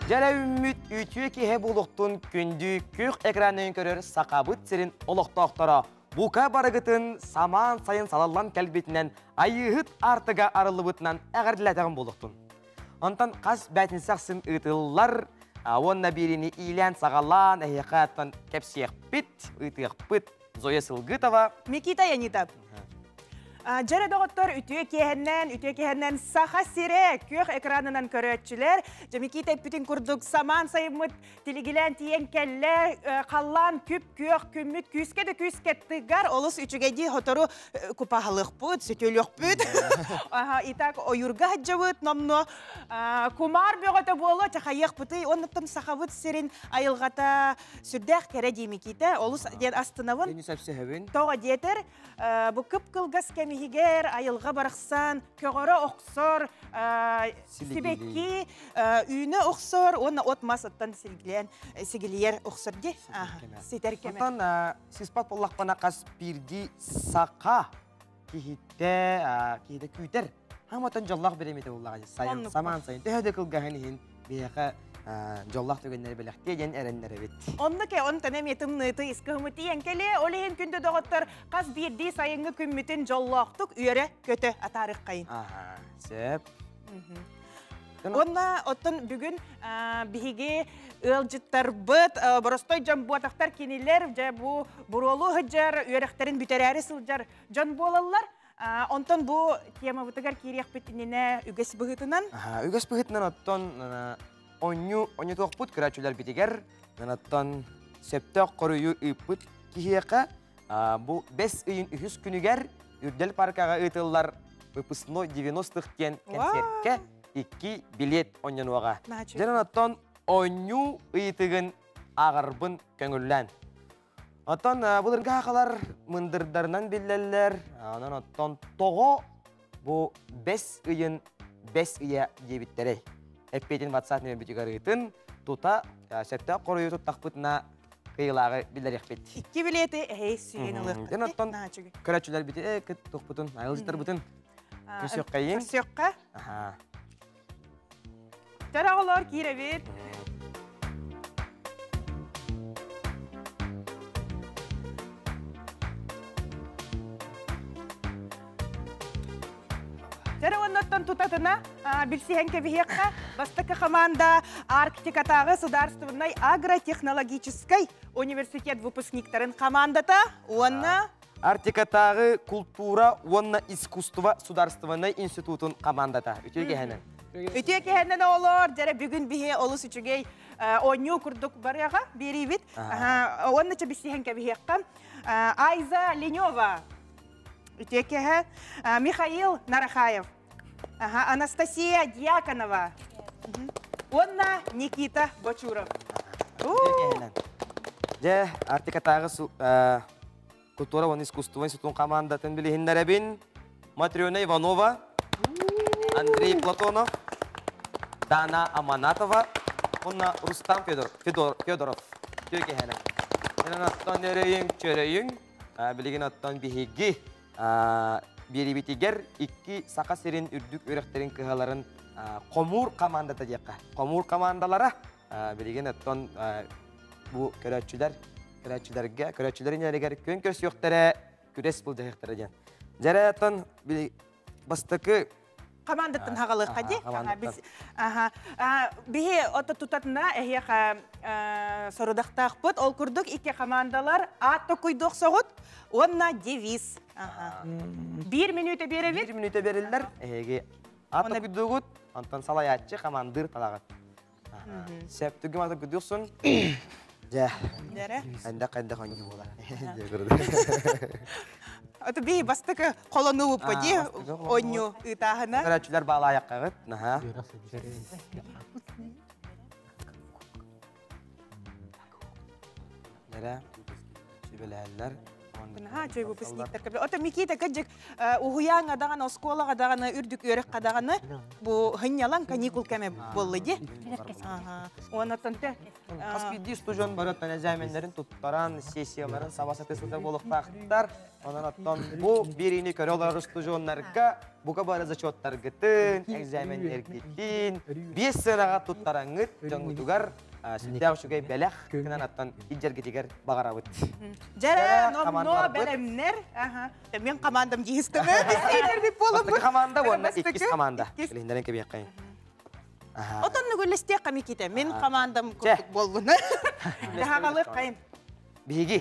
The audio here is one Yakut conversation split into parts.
Дьэрэ үүммүт үтүө киһи буолуохтун күндү күөх экранын көрөр Сахабыт сирин олохтоохторо бука барыгытын самаан сайын салаллан кэлбитинэн Айыыһыт аартыга арыллыбытынан эҕэрдэлээтэҕим буолуохтун. Онтон хас бээтинсэ ахсын ыытыллар уонна биириини иилээн-саҕалаан эһиэхэ оттон кэпсиэхпит, ыытыахпыт Зоя Сылгытова, Микита Янитов. Дьэрэ доҕоттор үтүө киэһэннэн, үтүө киэһэннэн Саха сирэ күөх экранынан көрөөччүлэр. Дьэ Микита эппитин курдук самаан сайыммыт тилигилээн тиийэн кэллэ. Халлаан күп-күөх күммүт күүскэ да күүскэ тыгар. Олус үчүгэйдии сотору купаһалыахпыт, сөтүөлүөхпүт. Итак, ойуурга сылдьабыт номнуо кумаар бөҕөтө буолуо чахайыахпытый. Оннуттан Сахабыт сирин айылҕата сүрдээх кэрэ дии Микита. Олус диэн астынабын. Мин сөпсөһөбүн. Тоҕо диэтэр, бу кып-кылгас кэм иһигэр айылҕа барахсан көҕөрө охсор, сибэкки үүнэ охсор уонна от-мас оттон силгилээн сигилийэр охсор дии. Ситэр кэмэ. Оттон сыспат буоллахпына хас биирдии саха киһитэ киһитэ күүтэр. Хааматан дьоллоох бириэмэтэ буоллаҕа сайын самаан сайын төһө да кылгаһын иһин биһиэхэ дьоллоох түгэннэри бэлэхтиэ диэн эрэннэрэбит. Оннук э, онтон эмиэ тымныыты искыһымы тиийэн кэлиэ, ол иһин күндү доҕоттор хас биирдии сайыҥҥы күммүтүн дьоллоохтук үөрэ-көтө атаарыаххайын. Аха, сөп. Уонна оттон бүгүн биһиги ыалдьыттарбыт боростой дьон буотахтар кинилэр дьэ бу буруолу сылдьар үөрэхтэрин бүтэрээри сылдьар дьон буолаллар. Онтон бу темабытыгар киириэхпит иннинэ үгэс быһыытынан. Үгэс быһыытынан оттон онньу онньутуохпут көрөөччүлэрбитигэр оттон сөптөөх хоруйу ыыппыт киһиэхэ бу бэс ыйын үһүс күнүгэр Үрдэл паркаҕа ыытыллар выпускной 90-х диэн кэнсиэркэ икки билет онньонуоҕа. Дьон оттон онньуу ыйытыгын ааҕарбын көҥүллээн. Оттон былыргы хахалар мындырдарынан биллэллэр. Онон оттон тоҕо бу бэс ыйын бэс ыйа диэбиттэрэй? Эппиэтин WhatsApp нөмөрбүтүгэр ыытын, тута сөптөөх хоруйу туттахпытына кыйылааҕы биллэриэхпит. Икки билиэти эһэй сүгэн ылыахпыт. Дьон оттон көрөөччүлэрбити кыттыхпытын, айылдьыттарбытын көрсүөххэйин. Көрсүөххэ. Чэр оҕолор киирэбит. Чэр уоннаттан тутатына билсиһэн кэбиһиэххэ бастакы команда Арктикатааҕы судаарыстыбаннай агротехнологическай университет выпускниктарын командата уонна Арктикатааҕы култуура уонна искусство судаарыстыбаннай институтун командата. Үтүө киэһэнэн. Үтүө киэһэнэн оҕолор, дьэрэ бүгүн биһи олус үчүгэй оонньуу курдук барыаҕа биэриибит. Уонна чэбиссиһэн кэбиһиэххэ. Айза Ленева. Үтүө киэһэ. Михаил Нарахаев. Анастасия Дьяконова. Уонна Никита Бочуров. Дьэ, Арктикатааҕы культура уонна искусство институтун командатын билиһиннэрэбин. Матрена Иванова, Андрей Платонов, Дана Аманатова уонна Рустам Федоров. Үтүө киэһэнэн. Оттон өрөйүҥ, чөрөйүҥ. Билигин оттон биһиги биэрибитигэр икки Саха сирин үрдүк үөрэхтэрин кыһаларын хомуур командата диэххэ. Хомуур командалара билигин оттон бу көрөөччүлэр көрөөччүлэргэ көрөөччүлэр иннилэригэр күөн көрсүөхтэрэ күрэс былдьаһыахтара диэн. Дьэрэ оттон бастакы командаттан хагалыахха ди. Аха. Биһи ото тутатына эһиэхэ сорудахтаахпыт. Ол курдук икки командалар аат токуйдуох соҕут уонна девиз. Биир мүнүүтэ биэрэбит. Биир мүнүүтэ бериллэр. Эһиги аат токуйдугут, онтон салайааччы командир талаҕыт. Сөп түгүм аты күдүксүн. Дьэ. Дэрэ. Эндэх эндэх онньу буолар. Ото би бастакы холонуу ди онньу ыытааһына. Көрөөччүлэр баалаайаххагыт. Наһаа. Дэрэ. Сүбэлэһэллэр. Наһаа үчүгэй выпускниктар кэлбит. Ото Микита кыдьык уһуйааҥҥа даҕаны, оскуолаҕа даҕаны, үрдүк үөрэххэ даҕаны бу сынньалаҥ каникул кэмэ буолла дии. Уонна те Хас биирдии студент бары оттон экзаменнэрин туттаран, сессияларын саба сатыы сылдьар буолуохтаахтар. Онон оттон бу биэриини көрө олорор устудьуоннарга бука бары зачеттаргытын, экзаменнэргитин биэс сыанаҕа туттараҥҥыт дьоҥҥутугар сүрдээх үчүгэй бэлэх гынан аттан илдьэргитигэр баҕарабыт. Дьэрэ, номнуо бэлэмнэр. Мен командам дьиһистэмэ. Бастакы команда уонна иккис команда. Билиһиннэрэн кэбиэххэйин. Отон нүгүллэстиэххэ Микита. Мин командам курдук буоллун. Даһаҕалык хайын. Биһиги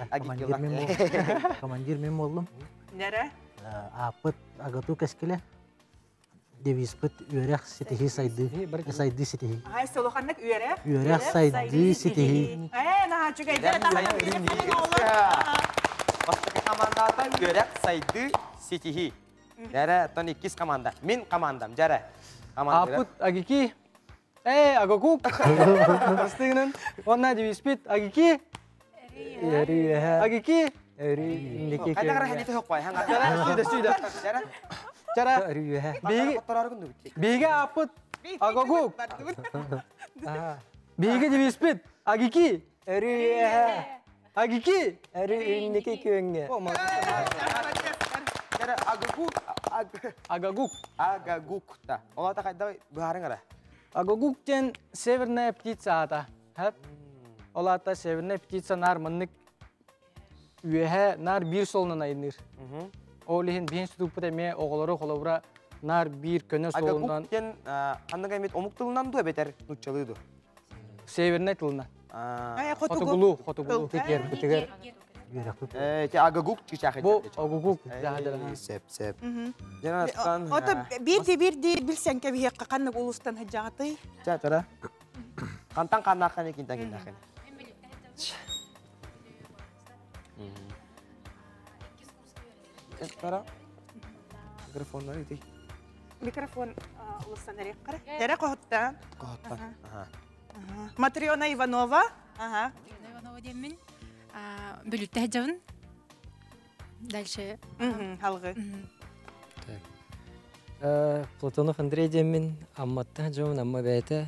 Командир мен боллум. Нэрэ? Ааппыт Агату кэскилэ. Девизпыт үөрэх ситиһии сайдыы. Сайдыы ситиһии. Ай солоханнык үөрэх. Үөрэх сайдыы ситиһии. Ээ, наһаа үчүгэйдэр Бастакы командата үөрэх сайдыы ситиһии. Дьэрэ, оттон иккис команда. Мин командам, дьэрэ. Ааппыт Агики. Ээ, Агакук. Бастыгынан. Уонна девизпит Агики. Агики. Чара, биһиги ааппыт Агагук. Биһиги девизпит Агики. Агики. Инники күөҥҥэ. Агагук. Агагук. Агагук да. Ол ата хайда быһаарыҥ ара. Агагук диэн северная птица аата. Ол аата северная птица наар маннык үөһэ наар биир суолунан айанныыр. Ол иһин биһин институппут эмиэ оҕолору холобура наар биир көнө суолунан. Агагук диэн ханнык эмит омук тылынан дуо эбэтэр нууччалыы дуо? Севернай тылынан. Хотугулуу, хотугулуу. Бытыгар Эти агагук чычаах. Бу агагук. Сеп, сеп. Ото биирди биирди билсэн кэбиһиэххэ ханнык улуустан сылдьаҕытый? Ча, Хантан ханнааххын кинтан киннааххын. Тара. Микрофоннар ити. Микрофон улуустан эриэххэ. Тере хоһуттан. Хоһуттан. Матрена Иванова. Ага. Матрена Иванова диэммин. Бүлүттэ сылдьабын. Дальше. Халгы. Так. Платонов Андрей диэммин. Амматта сылдьабын, Амма бэйэтэ.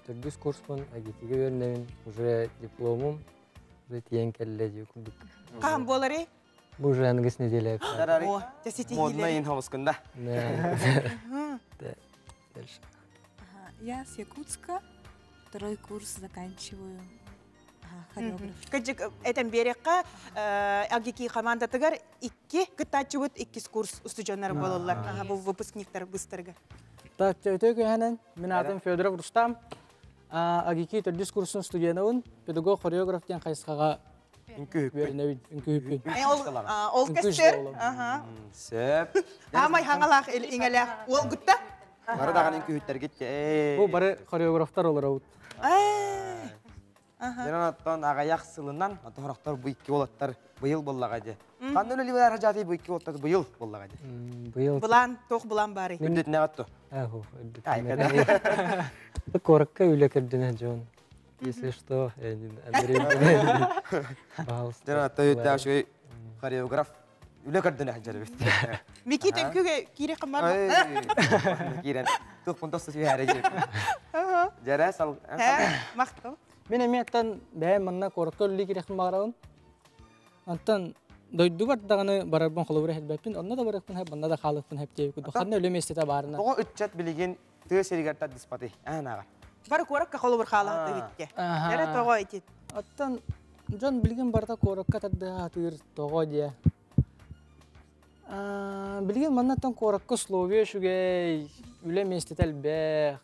Төрдүс курспун АГИТИгэ үөрэнэбин. Уже дипломум уже тиийэн кэллэ дии курдук. Хаһан буоларый? Бу уже аныгыс неделя. О, Модно ин хомускунда. Дальше. Я с Якутска, второй курс заканчиваю. Хореограф. Кыдьык этэн биэриэххэ АГИКИ командатыгар икки кыттааччыбыт иккис курс устудьуоннара буолаллар. Бу выпускниктар быстарга. Өтө күһэнэн, мин аатым Федоров Рустам. АГИКИ төрдүс курсун студенабын, педагог хореограф диэн хайысхаҕа үөрэнэбин, үҥкүүһүппүн. Ол көстөр. Сөп. Аамай хаҥалаах иҥэлээх уол гутта. Бары даҕаны үҥкүүһүттэргит. Бу бары хореографтар олоробут. Дьонон оттон аҕыйах сылынан отоһорохтор бу икки уолаттар быйыл буоллаҕа дии. Ханна үлэлиибэр хажаатый бу икки уолаттар быйыл буоллаҕа дии. Быйыл. Былаан, туох былаан баарый? Үрдүтүнэ отту. Аху, үрдүтүнэ. Куоракка үлэ көрдүнэ дьон. Если что, Андрей, пожалуйста. Дьонон оттон үттээх үчүгэй хореограф үлэ көрдүнэ сылдьар эбит. Микита үҥкүүгэ киириэххин бар Киирэн туохпун тосто түһээрэ диэбит. Дьэрэ сал. Махтал. Мин эмиэттэн бэйэм манна куоракка үлэлии киириэхпин баҕарабын. Онтон дойдубар даҕаны барарбын холобура иһэрбэппин, онно да барыахпын сөп, манна да хаалыахпын сөп диэбит курдук. Ханна үлэ миэстэтэ баарына. Тоҕо ыччат билигин тыа сиригэр тардыспатый? Аан ааҕар. Бары куоракка холобур хаалаҕыт эбитке. Эрэ тоҕо ити. Оттон дьон билигин барыта куоракка тардыһа сатыыр тоҕо диэ. Билигин маннаттан куоракка условия үчүгэй, үлэ миэстэтэ элбэх,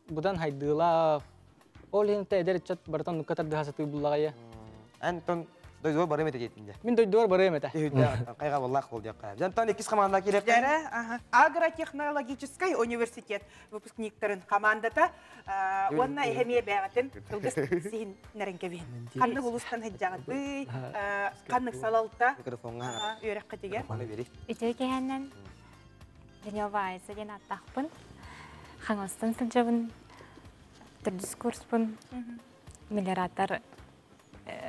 быдан хайдыылаах. Ол иһин эдэр ыччат барытын оннукка тардыһа сатыы буллаҕайа. Антон дойдугар барыам этэ диэтин дьэ. Мин дойдугар барыам этэ. Хайга боллаах бол диэххэ. Дьантан иккис команда кииреп. Дьэрэ, Агротехнологическай университет выпускниктарын командата уонна эһэмиэ бэҕэтин кылгас сиһин нэрэнкэбиһин. Ханнык улустан сылдьаҕытый, ханнык салалта Микрофоҥҥа үөрэххитигэр. Үтүө киһэннэн Данилова Айса диэн ааттаахпын. Хаҥаластан сылдьабын. Төрдүс курспун. Мелиоратор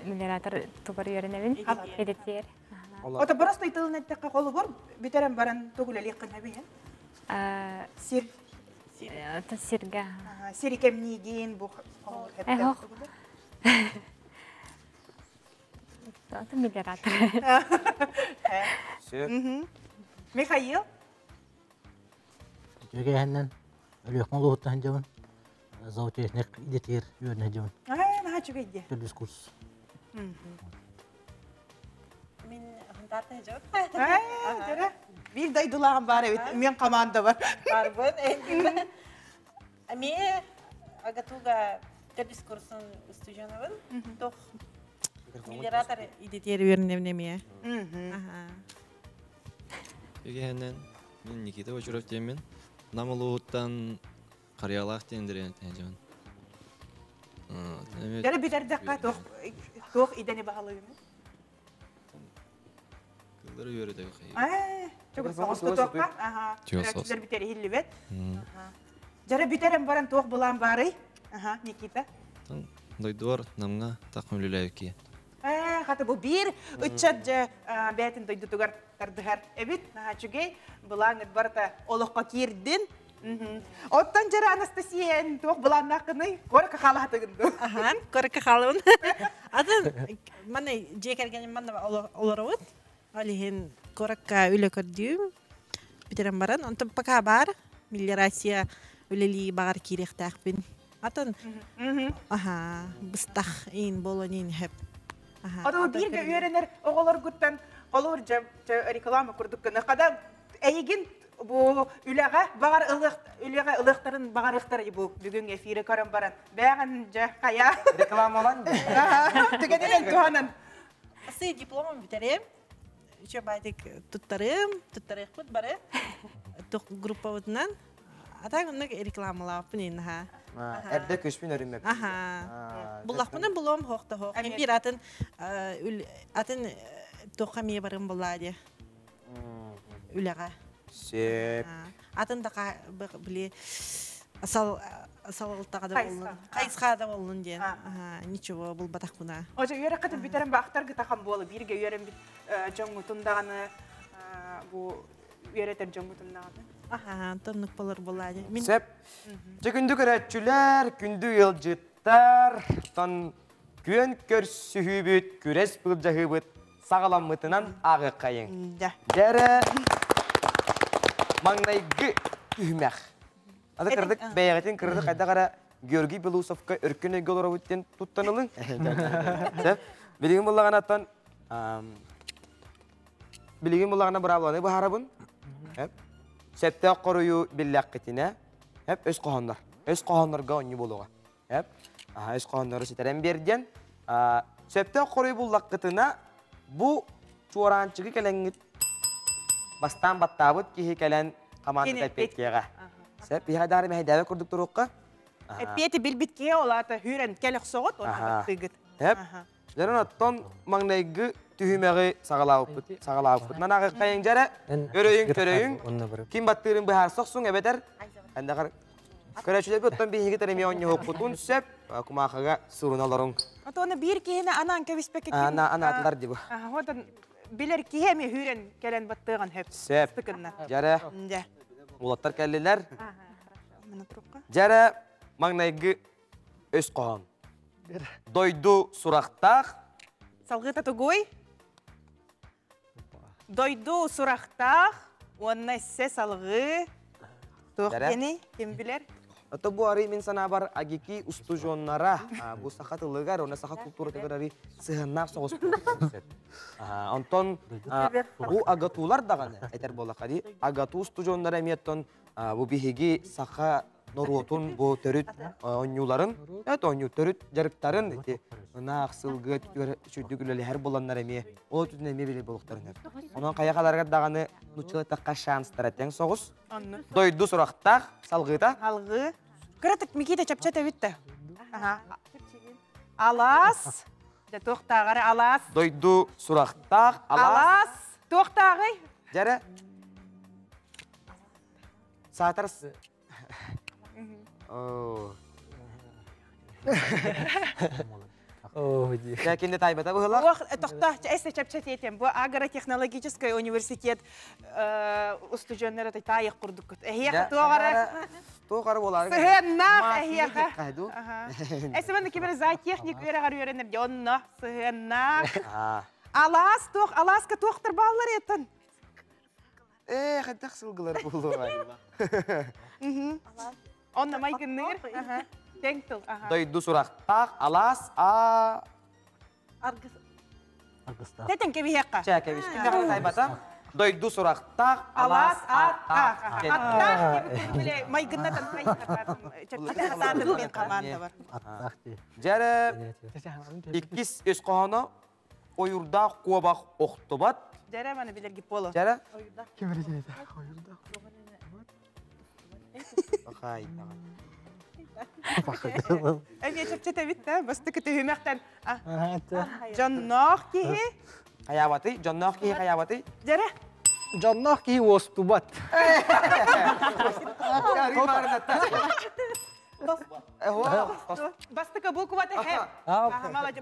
Мелиоратор тугар үөрэнэбин. Эдитиэр. Ото просто тылын эттэххэ холобур бүтэрэн баран тугу үлэлиэххин эбиһин? Сир. Сиргэ. Сири кэмниигин бу Эхох. Это мелиоратор. Михаил? Үтүөгэһинэн Өлүөхмэ улууһуттан сылдьабын. Зоотехник идэтигэр үөрэнэ сылдьабын. Аа, наһаа үчүгэй дии. Төрдүс курс. Мин Хантаарта сылдьабын. Аа, дьэрэ. Биир дойдулааҕым баар эбит. Мен команда бар. Барбын. Эмиэ АГАТУга төрдүс курсун устудьуонабын. Туох мелиоратор идэтигэр үөрэнэбин эмиэ. Аха. Үгэһинэн мин Никита Бочуров диэммин. Нам улууһуттан Харыйалаах диэн дэриэбинэттэн сылдьабын. Дьэ бүтэрдэххэ туох туох идэни баһылыгын? Кыллары үөрэтэ Ээ, чугас соҕус тутуохха. Аха. Көрөөччүлэр бүтэр иһиллибэт. Дьэрэ бүтэрэн баран туох былаан баарый? Аха, Никита. Дойдуар Намҥа тахым үлэлээбикки. Ээ, хата бу биир ыччат дьэ бэйэтин дойдутугар тардыһар эбит. Наһаа үчүгэй. Былааҥҥыт барыта олоххо киирдин. Оттон дьэрэ Анастасия эн туох былааннааххыный? Куоракка хаалаһатыгын дуу? Ахан, куоракка хаалабын. Атын маны дьиэ кэргэним манна олоробут. Ол иһин куоракка үлэ көрдүүм. Бүтэрэн баран, онтон пока баар мелиорация үлэлии баҕар киириэхтээхпин. Атын аха быстах иин буолан иин хэп. Ото бииргэ үөрэнэр оҕолоргуттан олор дьэ реклама курдук гына хада эйигин бу үлэҕэ баҕар ылыах үлэҕэ ылыахтарын баҕарыахтара бу бүгүн эфири көрөн баран бэҕэн дьэ хайа рекламалан түгэнинэн туһанан Сы дипломун бүтэриэм. Үчүгэй баайдык туттарыам, туттарыахпыт бары. Группабытынан. А так оннук рекламалаабыппын иин наһаа. Эрдэ күспүн өрүммэппин. Аха. Буллахпына булуом хоох да хоох. Биир атын атын туохха эмиэ барым буллаа диye. Үлэҕэ. Сөп. Атын да били сал салалтаҕа да боллун, хайысха да боллун диэн. Ничего булбатахпына. Ожо үөрэххитин бүтэрэн баахтаргыта хам буола бииргэ үөрэммит дьоҥҥутун даҕаны бу үөрэтэр дьоҥҥутун даҕаны. Аха, тоннук болор буолаа Мин Сөп. Дьэ күндү көрөөччүлэр, күндү ыалдьыттар, тон күөн көрсүһүүбүт, күрэс былдьаһыыбыт саҕаламмытынан ааҕыаххайыҥ. Дьэрэ маҥнайгы түһүмэх. Аты кырдык бэйэҕитин кырдык хайдах эрэ Георгий Белоусовка өркөн өйгө олоробут диэн туттан ылыҥ. Сөп. Билигин буллаҕына оттон билигин буллаҕына быраабыланы быһаарабын. Сөптөөх хоруйу биллэххитинэ, өс хоһооннор. Өс хоһооннорго онньу буолуоҕа. Өс хоһооннору ситэрэн биэрдиэн. Сөптөөх хоруйу буллаххытына, бу чуораанчыгы кэлэҥҥит бастаан баттаабыт киһи кэлэн хамаандата эппиэттиэҕэ. Сөп, биһиэхэ даары мэһэйдээбэт курдук туруохха. Эппиэти билбит киһи ол аата хүүрэн кэл охсоҕут, уонна баттыыгыт. Сөп. Дьэрэн оттон маҥнайгы түһүмэҕи саҕалаабыппыт. Саҕалаабыппыт. Ман аҕыххайыҥ дьэрэ, өрөйүҥ көрөйүҥ. Ким баттыырын быһаарса охсуҥ эбэтэр эндэхэр Көрөөччүлэргэ оттон биһиги тэримиэ оонньоһуохпутун сөп. Кумаахыга суруна олоруҥ. Отону биир киһини анаан кэбиспэккэ ким... Ана анаатылар дии бу. Отон билэр киһи эмиэ хүүрэн кэлэн баттыаҕын хөп. Сөп. Дьэрэ. Дьэ. Улаттар кэллилэр. Дьэрэ маҥнайгы өс хоһоон. Дойду сурахтаах. Салгыта тугуй? Дойду сурахтаах уонна эссе салгыы туох диэний ким билэр? Ото бу арый мин санаабар Агики устудьуоннара бу саха тылыгар уонна саха култууратыгар арый сыһыаннаах соҕус сөп. Онтон бу агатулар даҕаны этэр буоллахха дии агату устудьуоннара эмиэ оттон бу биһиги саха норуотун бу төрүт оонньууларын, эт оонньуу төрүт дьарыктарын ити ынаах сылгы сүрдүк үлэлэһэр буоланнар эмиэ ол өттүнэн эмиэ билэр буолуохтарын сөп. Онон хайа халарыгар даҕаны нуччалатахха шанстара тэҥ соҕус. Дойду сурахтаах салгыыта. Салгыы. Кыратык Микита чапчат эбит да. Алаас. Дьэ туохтааҕар алаас. Дойду сурахтаах алаас. Алаас. Туохтааҕый? Дьэрэ. Саатар Кэннэ тайбата быһылах. Ох, тохто, эссе чэпчэтиэтем. Бу агротехнологический университет устудьуоннара таайых курдуккут. Эһиэхэ туох эрэ Туох эрэ буолаары. Сыһыаннаах эһиэхэ. Эссе манна ким эрэ зоотехник үөрэҕэр үөрэнэр дии онно сыһыаннаах. Алаас туох, алааска туохтар бааллар этэн? Ээ, хайдах сылгылар буолуоҕай? Онно майгынныыр. Тэҥ тыл. Дойду сурахтаах алаас а Аргыс. Аргыстаах. Тэтэн кэбиһиэххэ. Чэ, кэбис. Ким даҕаны тайбата. Дойду сурахтаах алаас алаас ааттаах. ааттаах. Аттаах диэбит били майгыннатан чэпчэтэ мен команда бар. Аттаах дии. Дьэрэ иккис өс хоһооно ойурдаах куобах охтубат. Дьэрэ маны билэрги поло. Дьэрэ. Ким эрэ ойурдаах. Бахай. Эмиэ чэпчэтэбит да, бастакы түһүмэхтэн дьонноох киһи. Хайаабатый? Дьонноох киһи хайаабатый? Дьэрэ. Дьонноох киһи уостубат. Бастакы буквата хэп.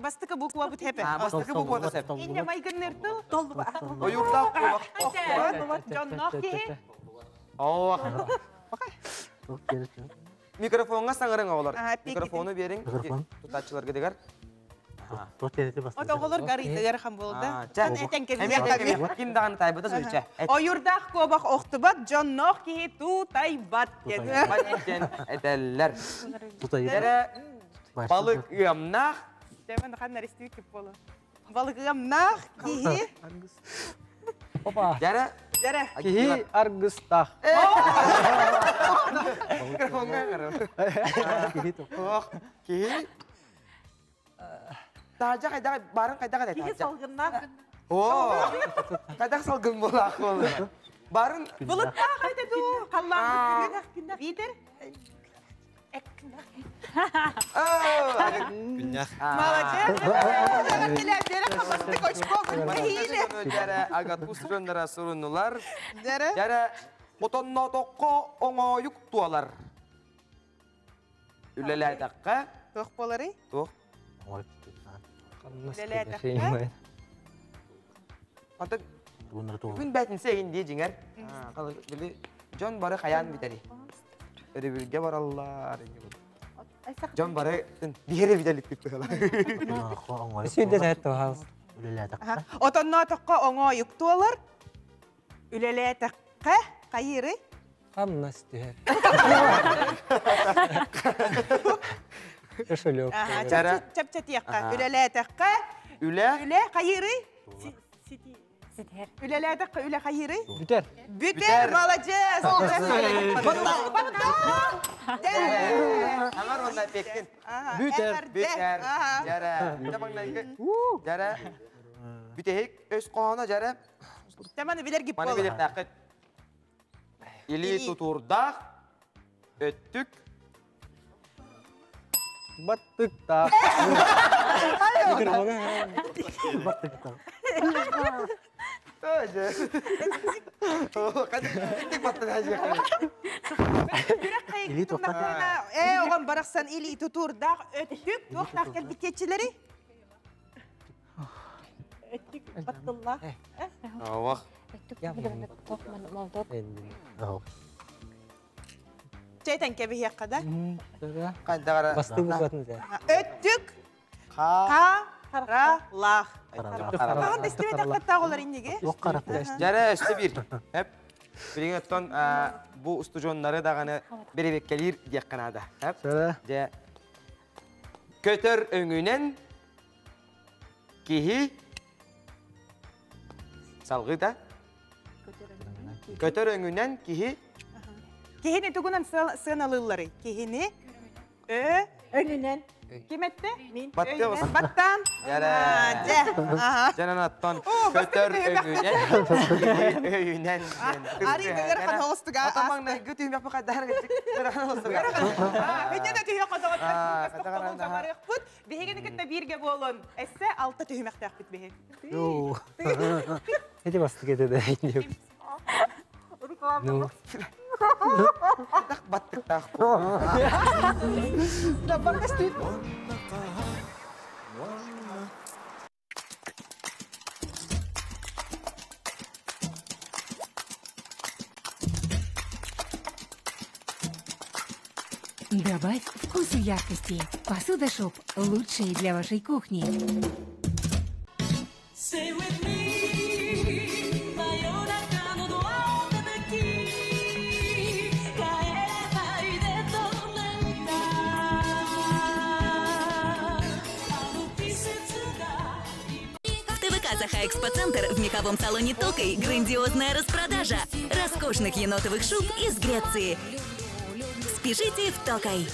Бастакы буква бут хэп. Бастакы буквата сэп. Инне майгынныр тыл. Ойурдаах куобах. Дьонноох киһи. Оо. Микрофоҥҥа саҥарыҥ оҕолор. Микрофону биэриҥ тутааччыларга дигэр. От оҕолор гарыйтыгар хан буолда. Этэн кэбиһиэххэ. Ким даҕаны тайбата сөйчэ. Ойурдаах куобах охтубат, дьонноох киһи тутайбат диэн этэллэр. Эрэ балык ыамнаах. Дэмэн ханнар истибит кип болу. Балык ыамнаах киһи. Опа. Дьэрэ. Дьэрэ. Киһи аргыстаах. Киһи Таажа хайдах барын хайдах этэй Киһи салгыннаах. Оо. Хайдах салгын буолаах буолла. Барын Булуттаах этэй дуу халлаан күннэх. Питер. Күннэх. Молодец. Агатус дьоннора сурунулар. Дьэрэ отоннотокко оҥоойук туолар. Үлэлээтэххэ. Туох буоларый? Туох. Үлэлээтэххэ. Ата күн бэтинсе эгин дии дьиҥэр. Дьон бары хайаан бүтэри. Өрөбүлгэ бараллар. Дьон бары биһири бүтэликпит быһыла. Сүйдэ сәт тоһал. Отонноотоххо оҥоойук туолар. Үлэлээтэххэ хайыырый? Хамнас түһэр. Кошелек. Чэпчэтиэххэ. Үлэлээтэххэ. Үлэ. Үлэ хайыырый? Үлэлээтэххэ үлэ хайыырый? Бүтэр. Бүтэр, молодец! Аңар онна пеккин. Бүтэр. Бүтэр. Жара. Жара. Бүтэһик өс хоһооно жара. Таманы билер гип Маны билер тақыт. Или тутурдаах, өттүк. Баттыктаах. Баттыктаах. Ээ, оҕом барахсан илии тутуурдаах өттүк туохтаах кэлбит Өттүк баттыллаах. Оох. Чэйтэн кэбиһиэххэ да? Хайдагара. Бастык букватын да. Өттүк ха-ра-лаах. Хаһан да истибэтэххэ олар инниги. Дьэрэ өстө бир. Хеп. Билигин оттон бу устудьуоннары даҕаны бирибеккелиир диэххэ наада. Хеп. Дьэ көтөр өҥүнэн киһи салгыта. Көтөр өҥүнэн киһи Киһини тугунан сыаналыылларый? Киһини Ö Өҥүнэн. Ким этте? Мин. Баттаан. Дьэрэ. Дьэнэн аттан көтөр өҥүнэн киһи өйүнэн. Ари дэгер ханоостуга. Ата маҥнайгы түһүмэхпэ хайдаһар Хүннэ да түһүөх хотоҕоттор Биһигини кытта бииргэ буолун. Эссе алта түһүмэхтээхпит биһи. Эти бастык эте да. Ну. Баттыктаах. Да, баттыктаах. Добавь вкусу яркости. Посуда Шоп – лучшая для вашей кухни. В ТВК «Саха Экспоцентр» в меховом салоне «Токой» грандиозная распродажа роскошных енотовых шуб из Греции. Спешите в «Токай».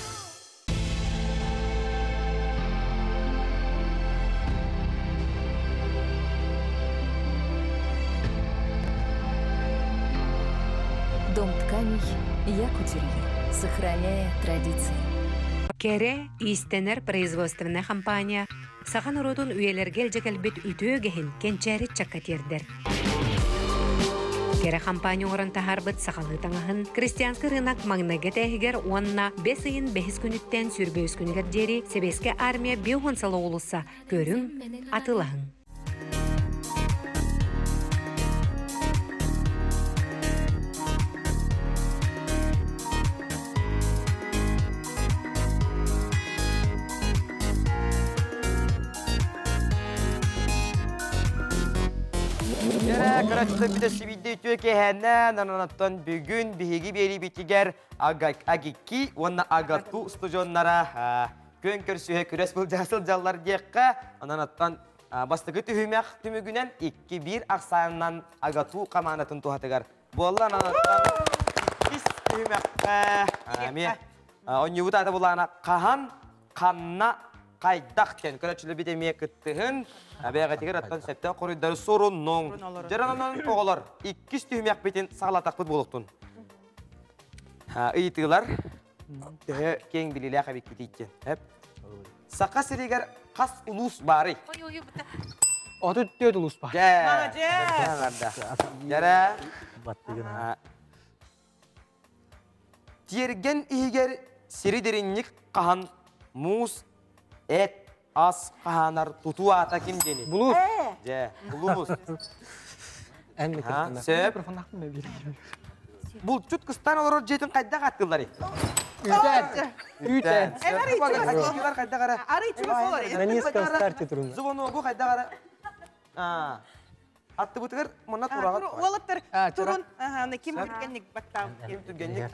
Дом тканей «Якутюрье», сохраняя традиции. Кэрэ иистэнэр производственнай хампаанньа саха норуотун үйэлэргэ илдьэ кэлбит үтүө үгэһин кэнчээри ыччакка тиэрдэр. Кэрэ хампаанньа оҥорон таһаарбыт сахалыы таҥаһын Крестьянский рынок маҥнайгы этээһигэр уонна бэс ыйын бэһис күнүттэн сүүрбэ үс күнүгэр диэри Сэбиэскэй Армия 50 сыла уулусса көрүҥ, атыылаһыҥ. Кыраччы бүтэ сибидде үтүө киэһэннэн, ананаттан бүгүн биһиги биэриибитигэр Агикки уонна Агату студионнара күөн көрсүһэ күрэс былдьаһа сылдьаллар диэххэ, ананаттан бастакы түһүмэх түмүгүнэн 2-1 ахсаанынан Агату хамаанатын туһатыгар буолла. Ананаттан иккис түһүмэххэ эмиэ онньуубут аата булаана хаһан, ханна, хайдах диэн көрөөччүлэрбит эмиэ кыттыһын, бэйэҕитигэр аттан сөптөөх хоруйдары суруннуҥ. Дьарананан оҕолор иккис түһүмэхпитин саҕалатахпыт буолуохтун. Ыйытыылар төһө киэҥ билиилээх эбиккитий диэн. Саха сиригэр хас улуус баарый? 34 улуус баар. Молодец! Дьэрэ. Тиэргэн иһигэр сири дириҥник хаһан муус, эт, ас хаһаанар тутуу аата ким диэний? Булуус. Дьэ, булуус. Сөп. Булчут кыстаан олорор дьиэтин хайдах ааттыылларый? Үүтэн. Үүтэн. Хайдах эрэ. Арый чугас олор. На низком старте трудно. Звоногу хайдах эрэ. Аттыбытыгар манна тураҕыт. Уолаттар турун. Ким түргэнник баттаабыт. Ким түргэнник.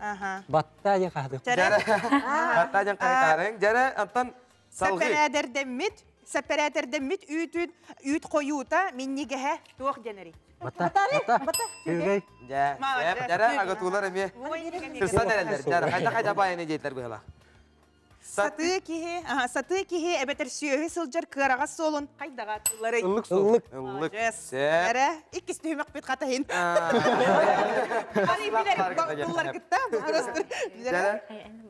Батта диэн хаһытык. Батта диэн хаһытаарыҥ. Дьэрэ, антон салгыы. Сэпэрээдэрдэммит, сэпэрээдэрдэммит үүтүн үүт хойуута минньигэһэ туох диэнэрий? Бата. Бата. Үгэй. Дьэ, дьэрэ, агатуулар эмиэ. Сырсан эрэллэр. Дьэрэ, хайда-хайда баайыны диэтилэр быһыла. Сатыы киһи, сатыы киһи эбэтэр сүөһү сылдьар кыараҕас суолун хайдаҕа атыыларый? Ыллык суол. Ыллык. Ыллык. Эрэ, иккис түһүмэхпит хатаһын. Аны билэр буллар кытта билэр.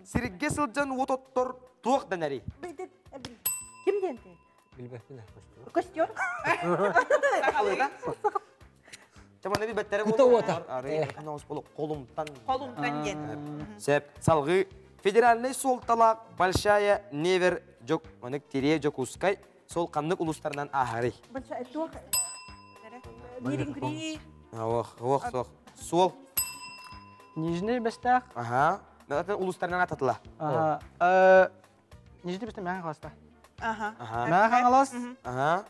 Сиргэ сылдьан уот оттор туох дэнэрий? Ким диэн Билбэппин. Костер. Чаманы билбэттере Кута уота. Колумтан. Колумтан диэн. Сеп, салгыы федеральный суолталаах Большая Невер Жок, манык Тире Жокускай сол ханнык улустарынан ааһарый? Большая туох Мирингри. Ох, ох, ох. Суол. Нижний Бестах. Ага. Улустарынан ататыла. Ага. Нижний Бестах мээн халаста. Ага. Мээн хаҥалас. Ага.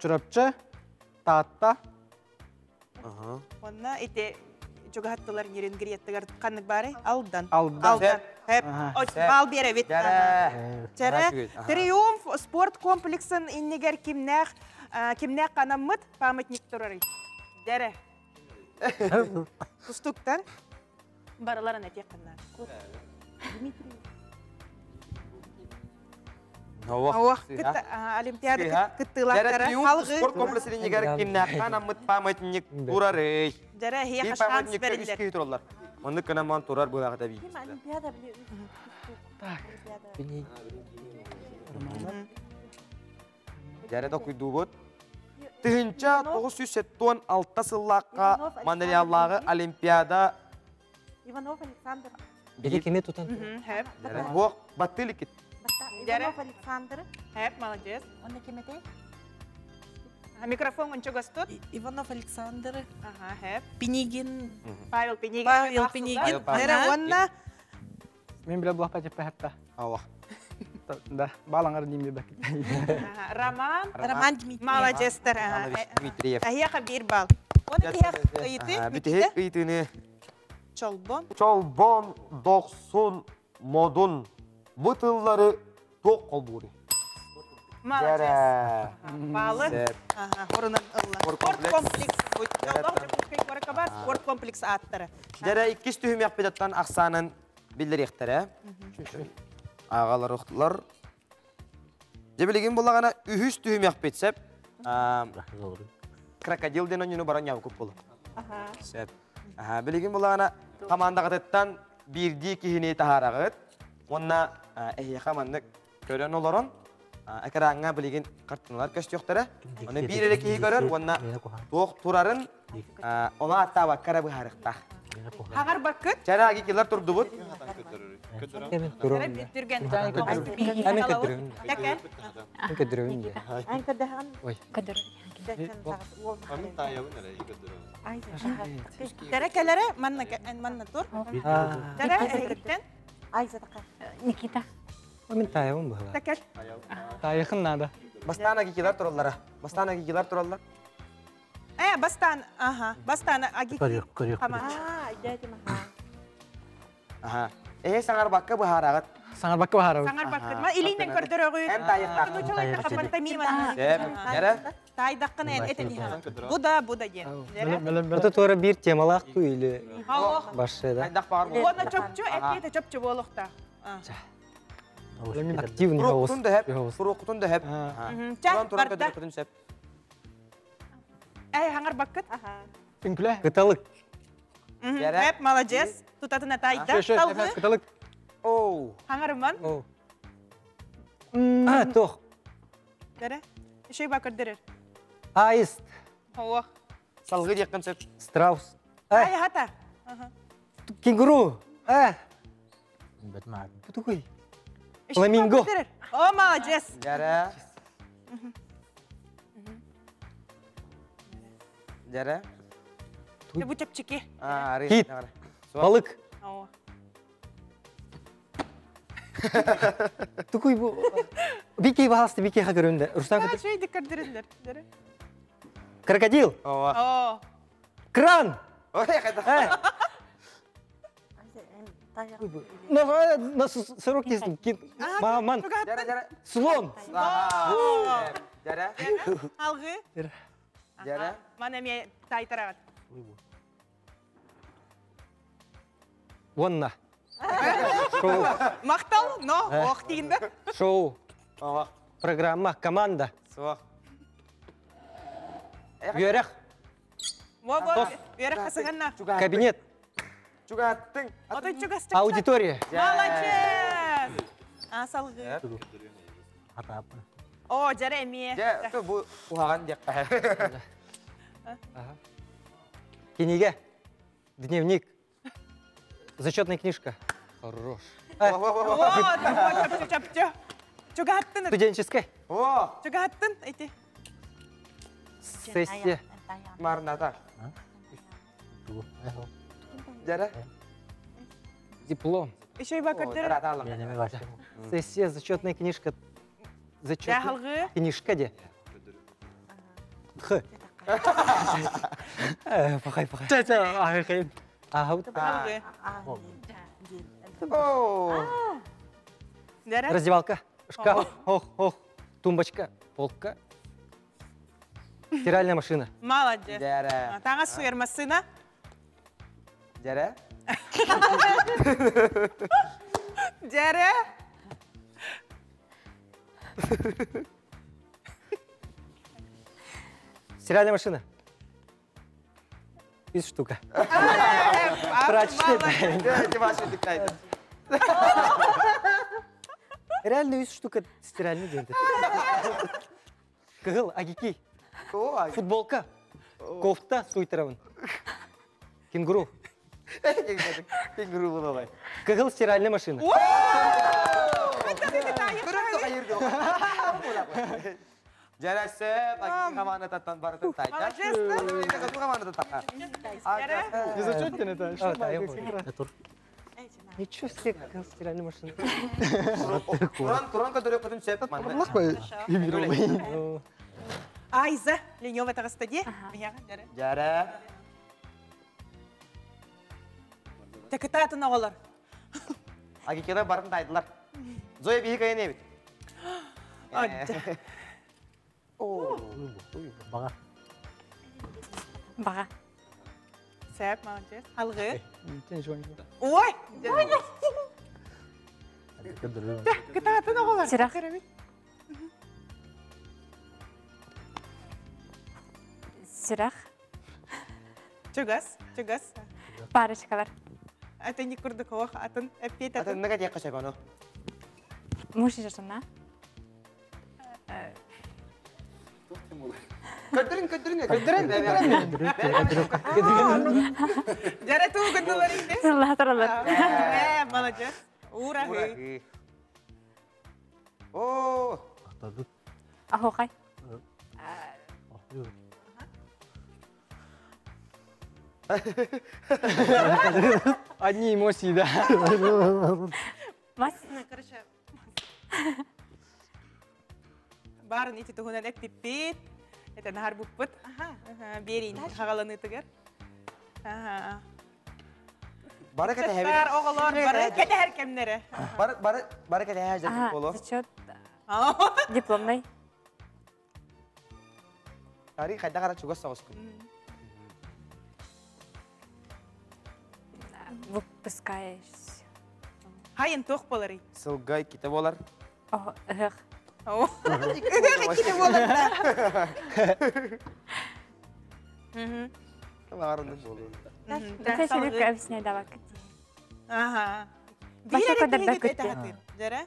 Чурапчы, Таатта. Ага. Онна ити чугаһаттылар Нерюнгриеттыгар ханнык баары? Алдан. Алдан. Алдан. Хэп. Бал биэрэбит. Чэрэ. Триумф спорт комплексын иннигэр кимнээх кимнээх канаммыт памятник турарый? Дэрэ. Тустуктар. Барыларын этиэх ханнаат. Дмитрий. Ох, Олимпиада кыттыылаахтара халгы спорт комплексинигэр кимнээххэ анаммыт памятник турарый. Дьэрэ эһиэхэ шанс бэриллэр. Памятникка тураллар. Оннук гынан ман турар буолаҕыта бии. Ким Олимпиада били Так. Дьэрэ докуйдуубут. 1976 сыллаахха Монреаллааҕы Олимпиада Иванов Александр. Били кими тутан? Хэп. Буох баттыы Иванов Александр. Хэп, молодец. Онно ким этэй? Микрофон ончо гостут. Иванов Александр. Ага, хэп. Пинигин. Павел Пинигин. Павел Пинигин. Дәрә, онна Мен биле булапа теппе Ава. Да, балаңар дейм бек. Роман. Роман Дмитриев. Молодецтер. Романович Дмитриев. Әһиэхэ биир бал. Оны тиһэх ыйыты. Бүтеһик ыйытыны. Чолбон. Чолбон, дохсун, модун. Бу тыллары туох холбууруй? Молодец. Балы. Орунан ылла. Спорт Спорт комплекс. Спорт комплекс аттары. Дәрә иккис түһүмэх бидаттан ахсаанын биллериэхтэрэ. Ааҕалар охтулар. Дьэ билигин буллаҕына үһүс түһүмэх битсеп. Крокодил диэн онньуну баран ньаабыкут буолу. Сөп. Билигин буллаҕына командаҕытыттан биирдии киһини таһаараҕыт. Уонна эһиэхэ маннык көрөн олорон экраҥҥа билигин картиналар көстүөхтэрэ. Оны биир эрэ киһи көрөр уонна туох турарын ону аттаабакка эрэ быһаарыахтаах. Хаҕар баккыт. Чара агикилар турдубут. Түргэн. Мен көдөрөбүн. Тэкэн. Мен көдөрөбүн де. Ан көрдөһөн. Ой. Амин таябын эрэ көдөрөбүн. Тәрә кәләре манна манна тур. Тәрә эһигиттен. Никита. Мен таябын быһыла. Тэкэл. Тайыхын надо. Бастаан агикилар тураллара. Бастаан агикилар тураллар. Э, бастан, аха, бастан аги. Көрүөх, көрүөх. Ама. Аха. Эһэ саҥарбакка быһаараҕыт. Саңарбакка баһарабыт. Саңар баккыт. Ма илиинен көрдөрөгү. Эн таайыктаах. Нучалай тахапантамима. Сөп. Дәрә. Тайдаккын эн этен иһэ. Бу да, бу да диэн. Дәрә. Это туора биир темалаах туу или Аллах. башшы да. Айдах баар буолуох. Уонна чопчу, эппиэтэ чопчу буолуохта. Активный голос. Туруоккутун да хэп. Туруоккутун да хэп. Ча, Туран туран барда. көдөрөккүтүн сөп. Эй, хаңар баккыт. Үҥкүлэ. Кыталык. Дәрә. Эп, молодец. Тутатына тайда. Шö, шö, Салгы. кыталык. Оу. Хаңарыман. А, тох. Дәрә. Шөй бакыр дәрер. Аист. О. Салгы диэххин сөп. Страус. Ай, хата. Кенгуру. А, Бутукуй. Фламинго. О, молодец. Дәрә. Дәрә. Бу чепчики. А, ары. Кит. Балык. О. Тукуй бу. Бикей баһасты бикей хагырында. Рустам А, шөй диккер дәрерлер. Дәрә. Крокодил. Ова. О. Кран. Ой, кайда. На на сорок десять. Маман. Дәрә, дәрә. Слон. Дәрә. Алгы. Дәрә. Мана ме тайтарагат. Вонна. Шоу. Мактал, но, ох дигинде. Шоу. Ова. Программа. Команда. Суох. Үөрэх. Во, во, бері қасығанна. Кабинет. Чугаттың. Отой чугас Аудитория. Молодец! А, салгы. О, жарай ме. Дә, бу куһаҕан диэххэ. Кинигэ. Дневник. Зачетная книжка. Хорош. О, чапчу, чапчу. Чугаттын. Студенческая. О! Чугаттын, эти. Сессия. Марната. Дәрә. Диплом. Еще и бакырдыр. Сессия, зачетная книжка. Зачетная Дәхалгы. книжка де. Х. Пахай, пахай. Ча, ча, ахай. Ага. Алгы. О! Дәрә. Раздевалка. Шкаф. Ох, ох. Тумбочка. Полка. Стиральная машина. Молодец. Дәрә. Таңа суярмасына. Дәрә. Дәрә. Стиральная машина. Из штука. Прачечная. Дә, Димаш үтүктайды. Реально из штука стиральный день. Кыгыл, агики. О, Футболка. Кофта суйтеровын. Кенгуру. Кенгуру булабай. Кыгыл стиральная машина. Дәрәсеп, аги команда таттан барытын тайда. Молодец. Команда татта. Не зачетен это. А, да, я понял. Ничего себе, как стиральная машина. Туран, туран көтөрөкөтүн сөп манна. Айза, Ленева таҕыста дии. Дьара. Тэкытаатын оҕолор. Агикела барын тайдылар. Зоя биһи кайын эбит. Баҕа. Баҕа. Сәп, молодец. Алгы. Ой! Кытаатын оҕолор. Сүрэх. Сүрэх. Чугас, чугас. Парочкалар. Это не курдук ох, атын эппиэт атын. Атынныга диэххэ сөп ону. Муж и жена. Көрдөрүн, көрдөрүн, көрдөрүн. Дьара туу гыннылар инде. Сыллаатаралар. Э, молодец. Ура. О! Ахохай. Одни эмоции, да. Мас. Короче, барын ити туһунан эппиппит. Это нахар буппут. Берин хагаланытыгар. Бары кэтэһэбит. Оҕолор бары кэтэһэр кэмнэрэ. Бары бары бары кэтэһэр дьэ боло. Зачет дипломный. Ари хайда кара чугас соҕускун. Выпускаешь. Хайын туох боларый? Сылгай ките болар. Ыһых. Ыһых ките болар да. Это человек объясняй давай. Ага. Баша кадарда күтте. Дәрә?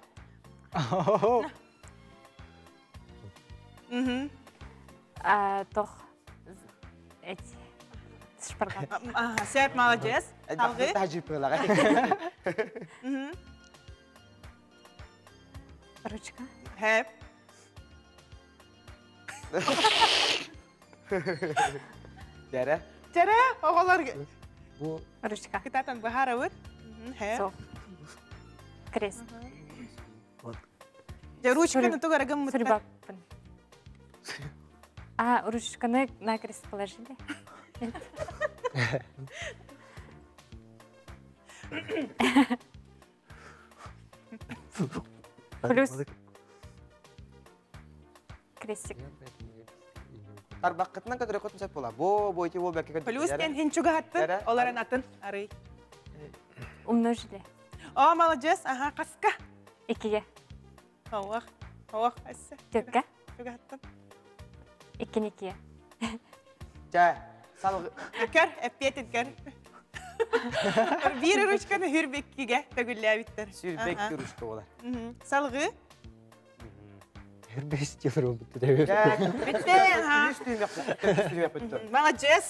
Тох. Эти. Шпаргат. Ага, сәп, молодец. Алгы. Ручка. Хэп. Дәрә. Дәрә, оғолар. Ручка. Кытатан бахарабыт. Хэп. Крест. Дә ручканы тугарагым мытта. Сурбаппын. А, ручканы на крест положили? Нет. Плюс. Крестик. Тарбаққытынан көтөрө көтүн сөп була. Бо бо ити бо бәкке Плюс тен хинчуга хаттын, оларын атын арый. Умножили. О, молодец, ага, каска. Икиге. Оох, оох, әссе. Төккә. Чуга хаттын. Иккини икиге. Жа, сал. Көр, эппиет көр. Бир ручканы хүрбеккиге төгүлләбиттер. Сүрбекки ручка болар. Салгы. Хүрбес евро бітті. Бітті, ха. Молодец.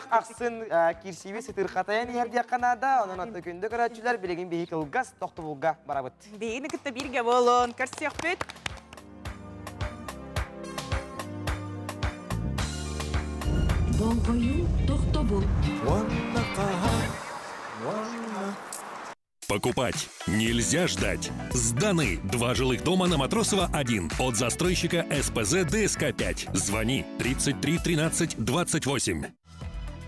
Ахсын кирсиби сытырқатайын ерде қанада, onun аты күнді көрәтшілер білеген бейі кылгас тоқтыбулға барабыт. Бейіні күтті бірге болын, көрсек бүт. Болғою тоқтобул. Покупать нельзя ждать. Сданы два жилых дома на Матросова 1 от застройщика СПЗ ДСК-5. Звони 33 13 28.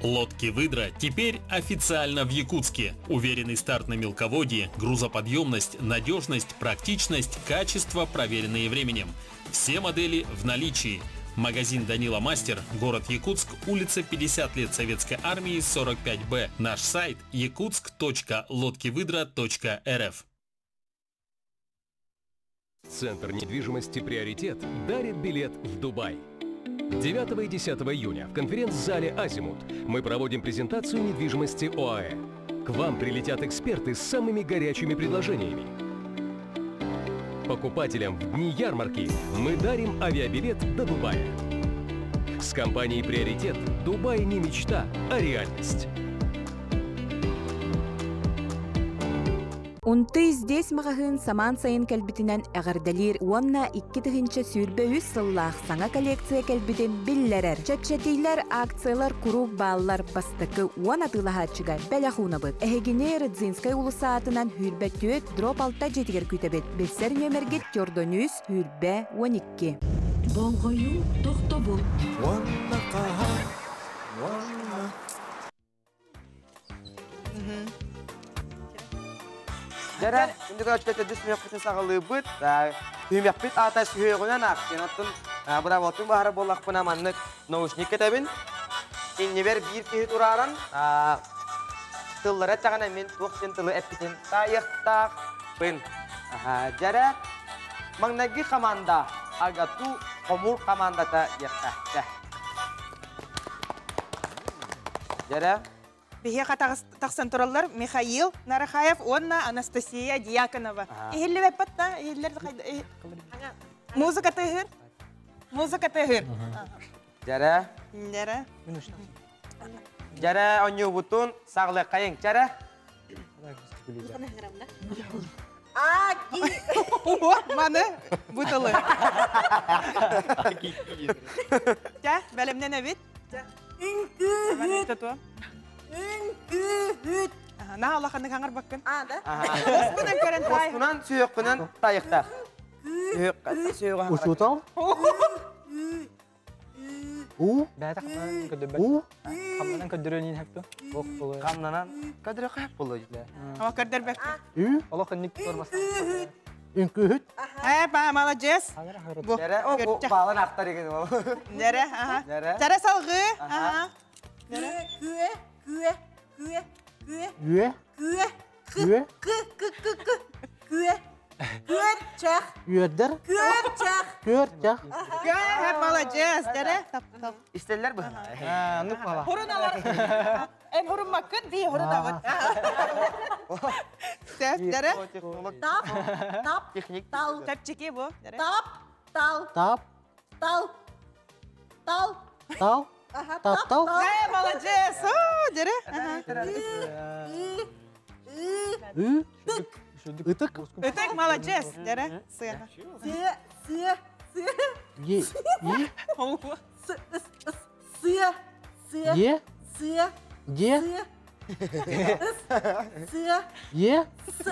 Лодки «Выдра» теперь официально в Якутске. Уверенный старт на мелководье, грузоподъемность, надежность, практичность, качество, проверенные временем. Все модели в наличии. Магазин «Данила Мастер», город Якутск, улица 50 лет Советской Армии, 45Б. Наш сайт якутск.лодкивыдра.рф. Центр недвижимости «Приоритет» дарит билет в Дубай. 9 и 10 июня в конференц-зале «Азимут» мы проводим презентацию недвижимости ОАЭ. К вам прилетят эксперты с самыми горячими предложениями. Покупателям в дни ярмарки мы дарим авиабилет до Дубая. С компанией «Приоритет» Дубай не мечта, а реальность. Унты здесь маҕаһыын самаан сайын кэлбитинэн эҕэрдэлиир уонна 2023 сыллаах саҥа коллекция кэлбитин биллэрэр. Чэпчэтиилэр, акциялар куруук бааллар бастакы уон атыылаһааччыга бэлэх уунабыт. Эһигини Рыдзинскай уулусса аатынан сүүрбэ түөрт дроп алта дьиэтигэр күүтэбит. Билсэр нүөмэргит Тёрдонүүс сүүрбэ 12. Болҕойуу тохтобул. Уонна хаһан, уонна Дьэрэ, күндү көрөөччүлэр төрдүс сүһүөхпүтүн саҕалыыбыт. Түһүмэхпит аата сүһүөҕүнэн аахтын. Оттон быраабылатын баһара буоллахпына маннык наушник кэтэбин. Иннибэр биир киһи турааран тыллара эттэҕинэ мин туох диэн тылы эппитин таайыахтаахпын. Дьэрэ, маҥнайгы команда АГАТУ хомуур командата диэххэ. Дьэрэ. Биһиэхэ тахсан тураллар Михаил Нарахаев уонна Анастасия Дьяконова. Иһиллибэппит да? Иһиллэр Музыка тыһыр. Музыка тыһыр. Дьэрэ. Дьэрэ. Дьэрэ онньуубутун саҕлыаххайыҥ. Дьэрэ. А, ги. Маны бу тылы. Чэ, бэлэмнэнэбит. Үҥкүүһүт. Үҥкүүһүт. Наһаа улаханнык хаҥарбаккын. А, да? Успунан көрөн таай. Успунан сүһүөххүнэн тайыктаах. Учуутал? У? Бэйэтэ хамнанан көрдөрбөт. У? Хамнанан көрдөрүөн иһэпту. Хамнанан көрдөрө хэп болу. О, көрдөрбөк. Ү? Олох инник тормас. Үҥкүүһүт? Э, ба, молодец. Бу. Дьэрэ, о, бу баалан ахтар еген ол. Дьэрэ, аха. Дьэрэ. Дьэрэ салгыы. Аха. Күө, күө, күө, күө, күө, Үө? күө, кы, Үө? кы, кы, кы, кы, күө, күөрчэх, Үөрдэр? күөрчэх. Күөрчэх? Күө, молодец. Дьэрэ. Тап, тап. Истеллер бу. Нук бала. Хуруналар. Эн хуруммаккын, бии хурунабыт. Сөп, дьэрэ. Тап, тап, тал. Чэпчэки бу. Дьэрэ. Тап, тал, Тап? тал, тал. Тал? Аха, Таптал? Э, молодец. О, дьэрэ. Ы, ы, Ү? Ытык? Ытык, молодец. Дьэрэ. Сыаха. сыа, сыа, сыа. Е? И? С, ыс, ыс, сыа, сыа, Е? сыа, Е? сыа, ыс, сыа, Е? с.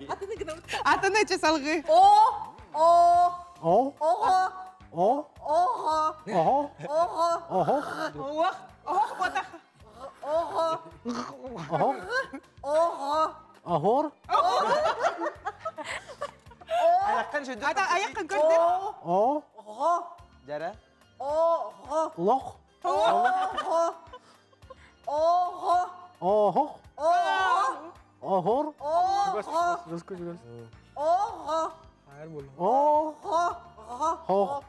Атыны гынабыт. Атыны эче салгыы. О, о, О? ого, О? ого, Охо? ого, Охо? Ох, ох, ботах. ого, Охо? ого. Охор? Аяққан шөйді. Ата аяққын көрдүр. О? Ого, Дьэрэ. ого, Лох? ого, ого, Охо? ого, Охор? ого, ого, О? ого, Хох?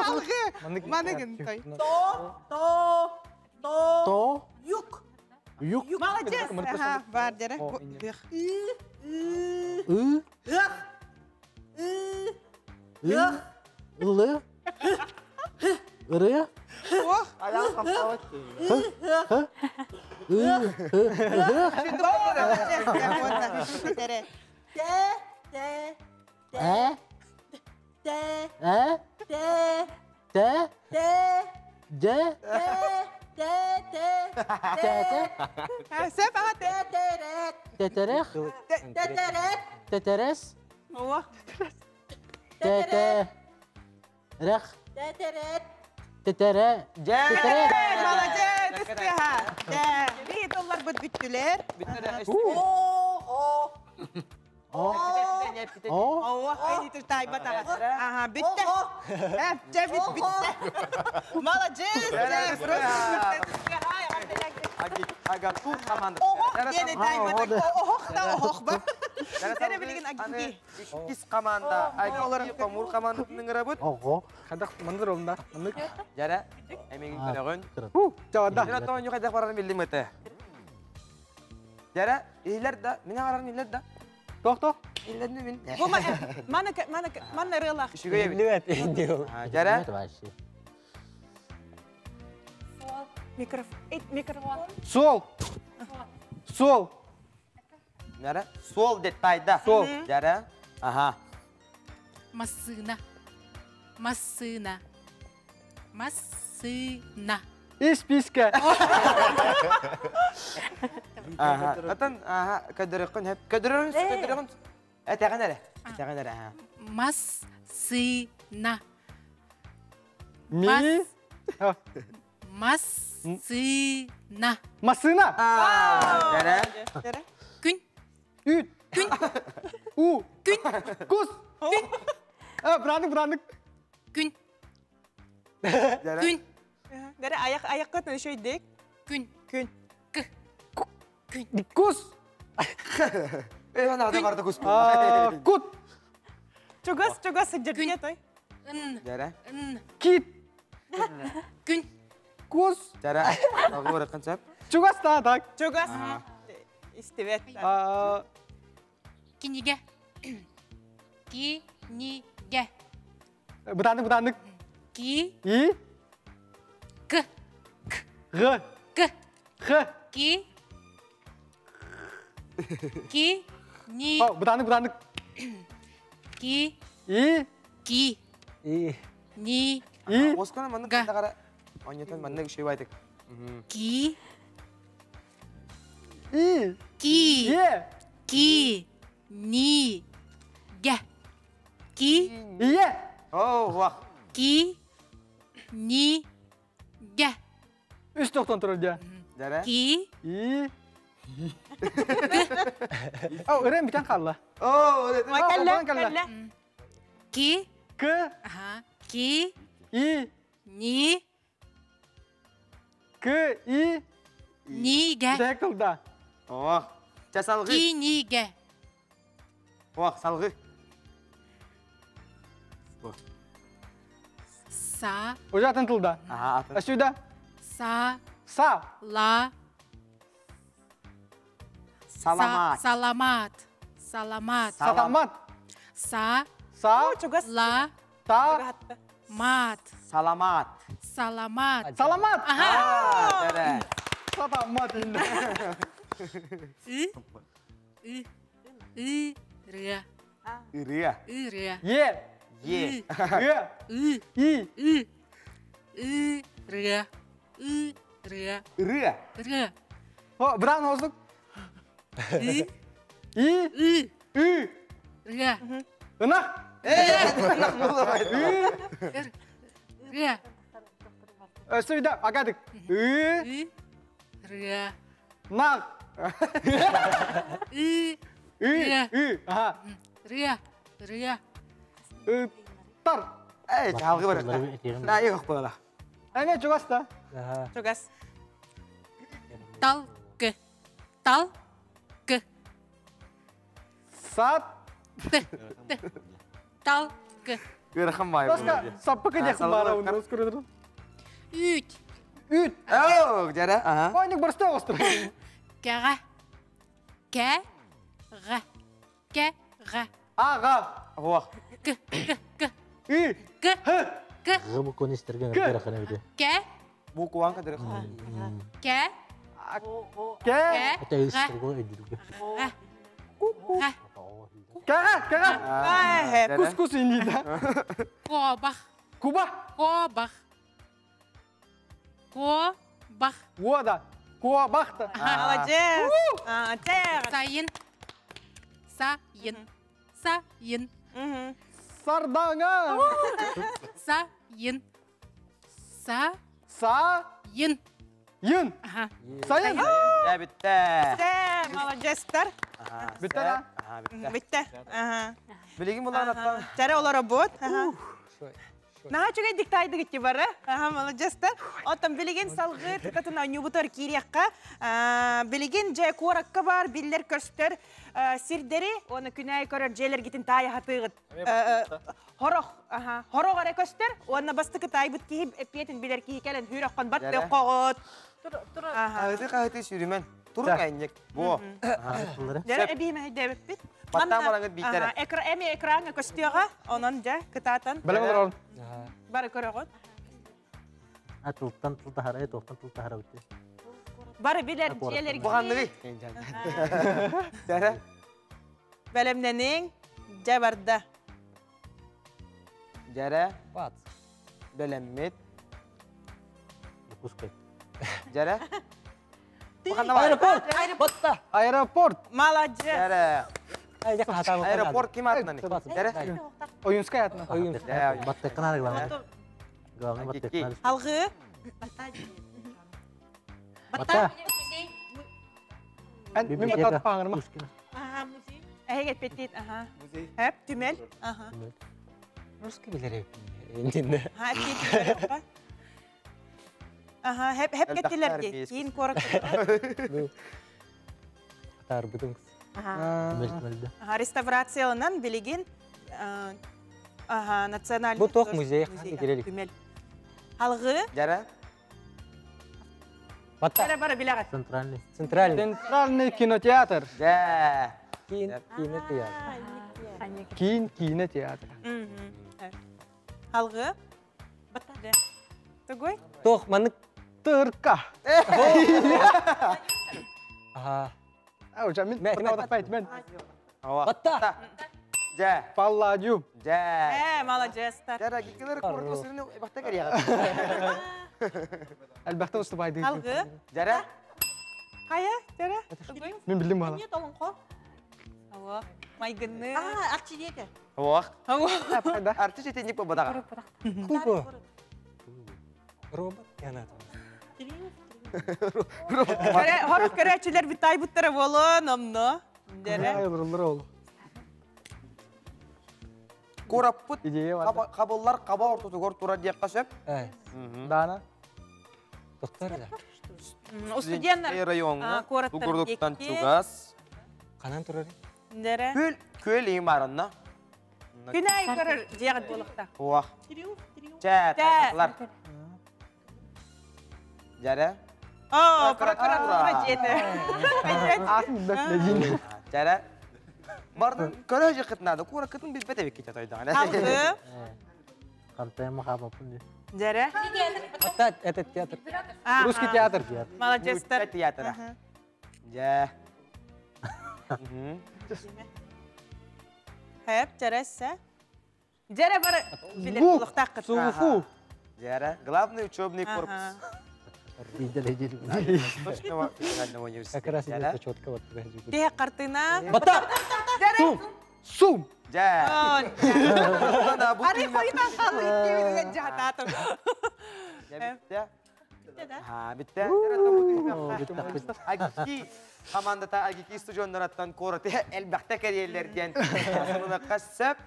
Алгы. Маныгын той. То, то, то, То? юк. Юк? Молодец. Аха, бар дьэрэ. Бых. И, и, Ы? ых, и, Ы? ых, Ылы? Ыры? Ох. Аяқ қамтауат. Х? Х? Ы? Ы? Ы? Молодец. Дьэрэ. те, те, те, Ә? те, Ә? те, Тә? те, Дә? те, те, те, Тә? Тә? Сөп, аха, те, терет, Тәтәрех? те, терет, Тәтәрәс? Ох. Тәтә? Рәх? те, терет. Тәтәрә? Дьэ. Тәтәрә? Молодец. Ыспыха. Дэ. Би доллар бут бүттүлэр. Ого, О? О? Ох, ай дитер тайба таға. Аха, бүтті. Ә, жә бит бүтті. Молодец. Дэ, просто АГАТУ команда. Охох диэни тайба таға. Охох та охох ба. Дэрэ билигин агики. Иккис команда. АГИ хомуур командатынын ырабыт. Ого? Хадах мандыр олында. Мандыр. Дьэрэ, эмигин көрөҕүн. Чавада. Мен оттон оонньуу хайдах барарын биллим этэ. Дьэрэ, иһилэр да, мин аҕарарым иһилэр да. Тох тох. Иһиллэрни мин. Бу маны маны маны рылах. Үчүгэй эбит. Дьэрэ, Микрофон. Микрофон. Сол. Сол. Нара? Суол дет тайда. Суол. Жара. Аха. Массыына. Массыына. Массыына. Испиискэ. Аха. Отон аха көдөрөккүн хөп. Көдөрөрүн көдөрөккүн. Этэҕин эрэ. Этэҕин эрэ. Аха. Массыына. Ми. Массыына. Массыына. Жара. Күн. Үт. Күн. У. Күн. Кус. Күн. Бранык, бранык. Күн. Жара. Күн. Дәрі аяқ аяққа төншөйдік. Күн. Күн. К. Күн. Кус. Э, ана да барды кус. Кут. Чугас, чугас сыдьырдыне той. Н. Жара. Н. Кит. Күн. Кус. Жара. Алғы бараққан сәп. Чугас та так. Чугас. Истебет. Киниге. Киниге. Бытанык, бытанык. Ки. И. К. Г. К. Х. Ки. Ки. Ни. Бытанык, бытанык. Ки. И. Ки. И. Ни. И. Оскона маннык кара. Оньотон маннык шөй байтык. Ки. И. Ки. Е. Ки. Ни. Ге. Ки. Е. О, вах. Ки. Ни. Ге. Үс тоқтон тұрыр дия. Жара. Ки. И. О, өрен битен қалла. О, Кәллә, кәллә. Ки. К. Ага. Ки. И. Ни. К. И. Ни. Ге. Дәк тылда. Ох. Ча салгы. Ки. Ни. Ге. Ох, салгы. Са. Ужатын тылда. Аха, атын. Асюда. Са. Са. Ла. Саламат. Саламат. Саламат. Саламат. Са. Са. Ла. Та. Мат. Саламат. Саламат. Саламат. Ага. Жара. Саламат. И. И. И. Р. Ырыа. И. Р. Е. Е. Г. И. И. И. И. Р. И. Р. Ырыа. Р. О, бран оздук. И. И. И. И. Р. Ынах. Р. Р. Өсүйді, агадык. И. И. Р. Нах. И. И. И. Аха. Р. Р. Тар. Эй, алғы бараққа. На, еқ бұла. Әне, чугаста. Чугас. Тал. К. Тал. К. Сат. Т. Т. Тал. К. Ырхан бай. Тоска, саппыкы дехін бара оны өскөрөдүр. Үт. Үт. О, жара. Аха. Ойник барста остыр. Кәгә. Кә. Г. Кә. Г. Ага. Ох. К. К. К. И. К. Х. К. Г букваны истерген К. өргөр бите. Кә. Букван кадыр. Кә. К. Кә. Это истерген өйдүргө. Г. Г. Кага, кага. Жара. Кус кус инди да. Кобах. Куба. Кобах. Кобах. Вода. Куабахта. Молодец. Молодец. Сайын. Сайын. Сайын. Сардаңа. Сайын. Са. Са. Йын. Йын. Ага. Сайын. Я бітті. Бітті, молодецтар. Бітті да? Аха, бітті. Бітті. Ага. Билигин булан аттан. Тәрі олар бот. Наха чүгэй диктайды гитти бары. Ага, молодецтар. Оттан билигин салгы тутатына нюбутор кириякка. Билигин же коракка бар, биллер көстөр сирдери, оны күнәй көрөр желер гитин тая хатыгыт. Хорох, аха, хорох аре көстөр, оны бастыкы тайбыт кихи эпиетин билер кихи келен хүрөккөн бат Жарэ. когот. Кахыты кахыты сүрүмэн. Турук айнек. Бу. Жарэ эбиме дебеппит. Баттан бараңыт бийтере. Экра эми экраңа көстүөҕэ, онон дьэ кытаатан. Билем олорон. Бары көрөҕүт. А тылтан тыл тахара, тоқтан тыл тахара битте. Бары билер дьиэлэргит. Бу ханныгый? Дьэрэ. Бэлэмнэниҥ. Дьэ барда. Дьэрэ. Бат. Бэлэммит. Дьокуускай. Дьэрэ. Аэропорт! Аэропорт! Аэропорт! Молодец! Дьэрэ. Аэропорт ким атынан? Дьэрэ. Ойунскай атынан. Ойунскай. Баттыкканар главное. Главное баттыкканар. Алгы. Бата. Мен бата паңырма. Ага, музей. Эһиги эппиттиит, аха. Хэп, түмэл. Аха. Русский билер эбиппин. Ха, эппиттиит. Аха, хэп хэп кеттилер ди. Киин куорат. Атаарбытым. Аха. Аха, реставрацияланан билигин аха, национальный Бу туох музей түмэл. Алгы. Жара. Бара бара билэҕит. Центральный. Центральный. Центральный кинотеатр. Дьэ. Киин кинотеатр. Киин кинотеатр. Алгы. Тугуй? Туох маннык Тырка. Аха. Ау, жамин. Мен. Батта. Дьэ. Палладиум. Дьэ. Э, молодецтар. Дьэ, кикилер куртусырны бахта кэрияга. Элбэхтэ устубайды. Алгы. Дьэрэ. Хайа, дьэрэ. Тугуй? Мен билдим бала. Нет, олоҥхо. Ого. Майгынны. А, арчидете. Ох. Арты жетеник бабадаға. Кубо. Робот янат. Хорох көрөөчүлэр битайбыттара болон, омно. Дьэрэ. Айылырылыр ол. Кураппыт қабыллар қаба ортотугор тура диэкка сөп. Дана. Доктор да. Студенттар. Районга Куораттар Тугурдуктан диэки. чугас. Канан турар? Дьэрэ. Көл көл имарынна. Күнай көрөр дьиэҕит буолуохта. Уах. Чэ, тайлар. Дьэрэ. О, прокуратура дьиэтэ. Атын бэт Дьэрэ. Бардын көрө жыкытнады, кура кытын билбет эбик кете тойдаган. Алгы. Кантайма хабапын ди. Дьэрэ. Ата, это театр. Русский театр. Молодецтар. Театра. Дьэ. Хэп, дьэрэссе. Дьэрэ бары билет буолуохтааххыт. Сулуфу. Дьэрэ. Главный учебный корпус. Восточного федерального университета. Как раз идет четко вот. Тиһэ картина. Бата! Дьэрэ. Сум. Дьэ. Ары хойутан хаалыы жаатаатым. Дьэ, битте. Ha, битте. Агики командата Агики студионнараттан кораты элбэхтэ карьерлер диэн сынынакка сөп.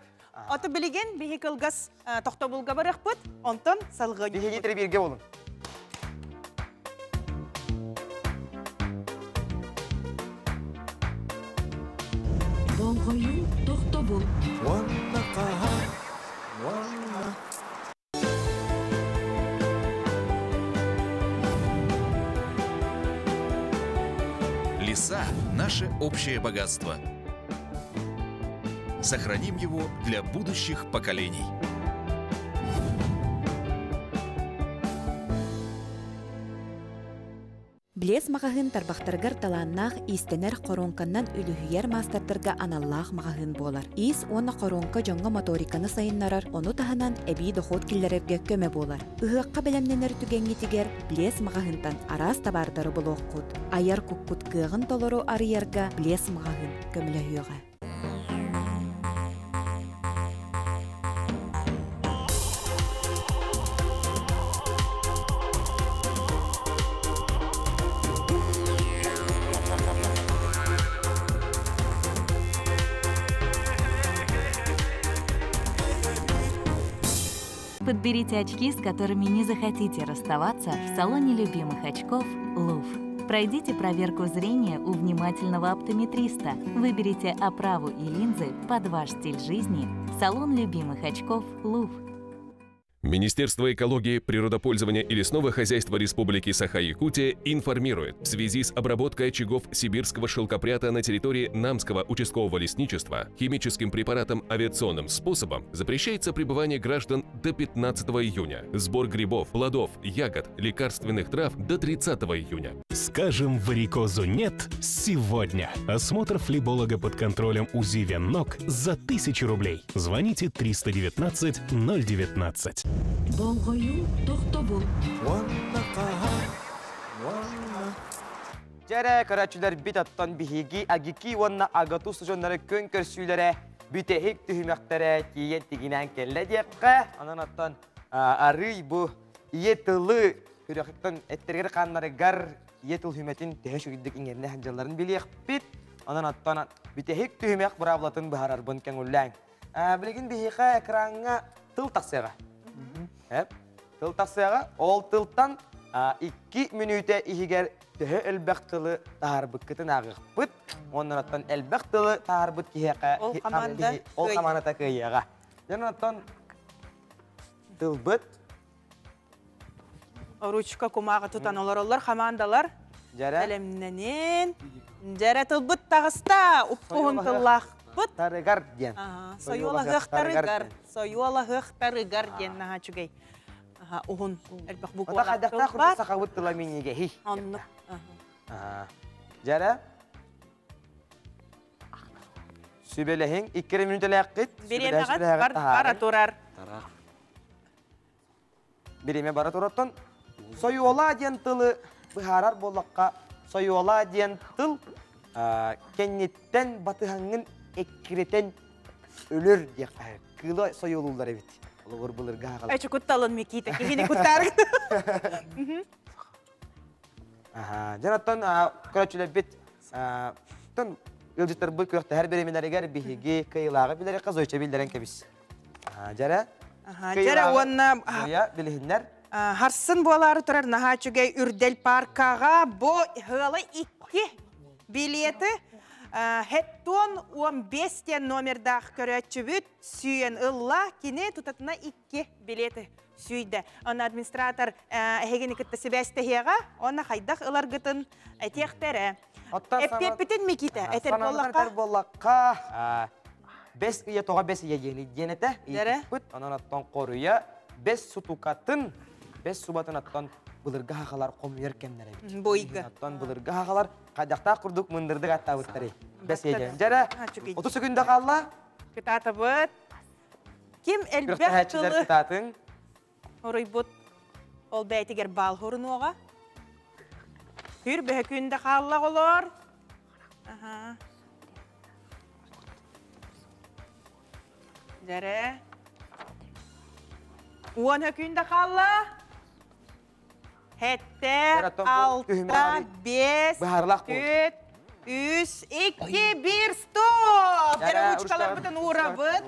Оту билигин биһи кылгас тохтобулга барыхпыт, онтон салгы. Биһиги бирге болун. Болҕойуу тохтобул. Уонна хаһан, уонна Леса – наше общее богатство. Сохраним его для будущих поколений. Блес маҕаһыын тарбахтарыгар талааннаах иистэнэр хоруоҥканнан үлүһүйэр маастардарга аналлаах маҕаһыын буолар. Иис уонна хоруоҥка дьоҥҥо моториканы сайыннарар, ону таһынан эбии дохуот киллэрэргэ көмө буолар. Ыһыахха бэлэмнэнэр түгэҥҥитигэр Блес маҕаһыынтан араас табаардары булуоххут. Айар куккут кыаҕын толору арыйарга Блес маҕаһыын көмөлөһүөҕэ. Подберите очки, с которыми не захотите расставаться в салоне любимых очков «Луф». Пройдите проверку зрения у внимательного оптометриста. Выберите оправу и линзы под ваш стиль жизни. Салон любимых очков «Луф». Министерство экологии, природопользования и лесного хозяйства Республики Саха-Якутия информирует, в связи с обработкой очагов сибирского шелкопряда на территории Намского участкового лесничества химическим препаратом авиационным способом запрещается пребывание граждан до 15 июня, сбор грибов, плодов, ягод, лекарственных трав до 30 июня. Скажем варикозу «нет» сегодня. Осмотр флеболога под контролем УЗИ вен ног за 1000 рублей. Звоните 319 019. Болҕойуу тохтобул. Дьэрэ көрөөччүлэр бит оттон биһиги Агики уонна Агату сужоннары күн көрсүүлэрэ бүтэһик түһүмэхтэрэ тиийэн тигинээн кэллэ диэххэ. Онон оттон арый бу ийэ тылы Күрэхтэн эттэригэр хааннарыгар ийэ тыл хүмэтин төһө үчүгэйдик иҥэринэ сылдьалларын билиэхпит. Онон оттон бүтэһик түһүмэх быраабылатын быһаарарбын көҥүллээҥ. Билигин биһиэхэ экраҥҥа тыл тахсыаҕа. Тыл тахсыаҕа. Ол тылтан 2 мүнүүтэ иһигэр төһө элбэх тылы таһаарбыккытын ааҕыахпыт. Онон оттон элбэх тылы таһаарбыт киһиэхэ ол хамаанда ол хамаандата кыайыаҕа. Дьон оттон тылбыт Ручка кумааҕы тутан олороллор хамаандалар. Дьэрэ. Бэлэмнэнин. Дьэрэ тылбыт таҕыста. Уппуһун тыллаахпыт. Тарыгар диэн. Сойуолаһыахтарыгар. Сойуолаһыахтарыгар диэн наһаа үчүгэй. Уһун элбэх буквалаах тыл бар. Сахабыт тыла минигэһи. Оннук. Дьэрэ. Сүбэлэһиҥ иккире мүнүүтэлээххит. Бириэмэҕит бара турар. Бириэмэ бара турартан сойуола диэн тылы быһаарар буоллахха, сойуола диэн тыл кэнниттэн батыһаҥҥын эккирэтэн өлөр диэххэ кыыла сойуолууллар эбит. Олоҕур былыргы аҕалар. Эчи кутталын Микита киһини куттаар. Аха, дьон оттон көрөөччүлэрбит тон ыалдьыттарбыт күрэхтэһэр бириэмэлэригэр биһиги кыайыылааҕы билэриэххэ Зойча биллэрэн кэбис. Дьэрэ. Дьэрэ уонна Зоя билиһиннэр. Харсын буолаары турар наһаа үчүгэй Үрдэл паркаҕа бу ыала икки билеты Хеттон 15 диэн номердаах көрөөччүбүт сүүйэн ылла. Кини тутатына икки билеты сүүйдэ. Онно администратор эһигини кытта сибээстэһиэҕэ, уонна хайдах ыларгытын этиэхтэрэ. Эппиэппитин Микита, этэр буоллахха. Этэр буоллахха, бэс ыйа тоҕо бэс ыйа диэни диэн этэ. Ыйыппыт, онон оттон хоруйа бэс сутукатын, бэс субатын оттон былыргы хахалар хомуйар кэмнэрэ эбит. Бойга. Оттон былыргы хахалар хайдахтаах курдук мындырдык аттаабыттарый. Бэс ыйа диэн. Дьэрэ, 30 секунда хаалла. Кытаатабыт. Ким элбэх тылы кытаатыҥ. Хоруйбут ол бэйэтигэр баал хорунуоҕа. Күр бөһөкүн да хаалла олор. Аха. Дэрэ. Уон höкүн да хаалла. Хэтте, алта, бес, түт, үс, икки, бир, стоп! Дэрэ ручкаларбытын уурабыт.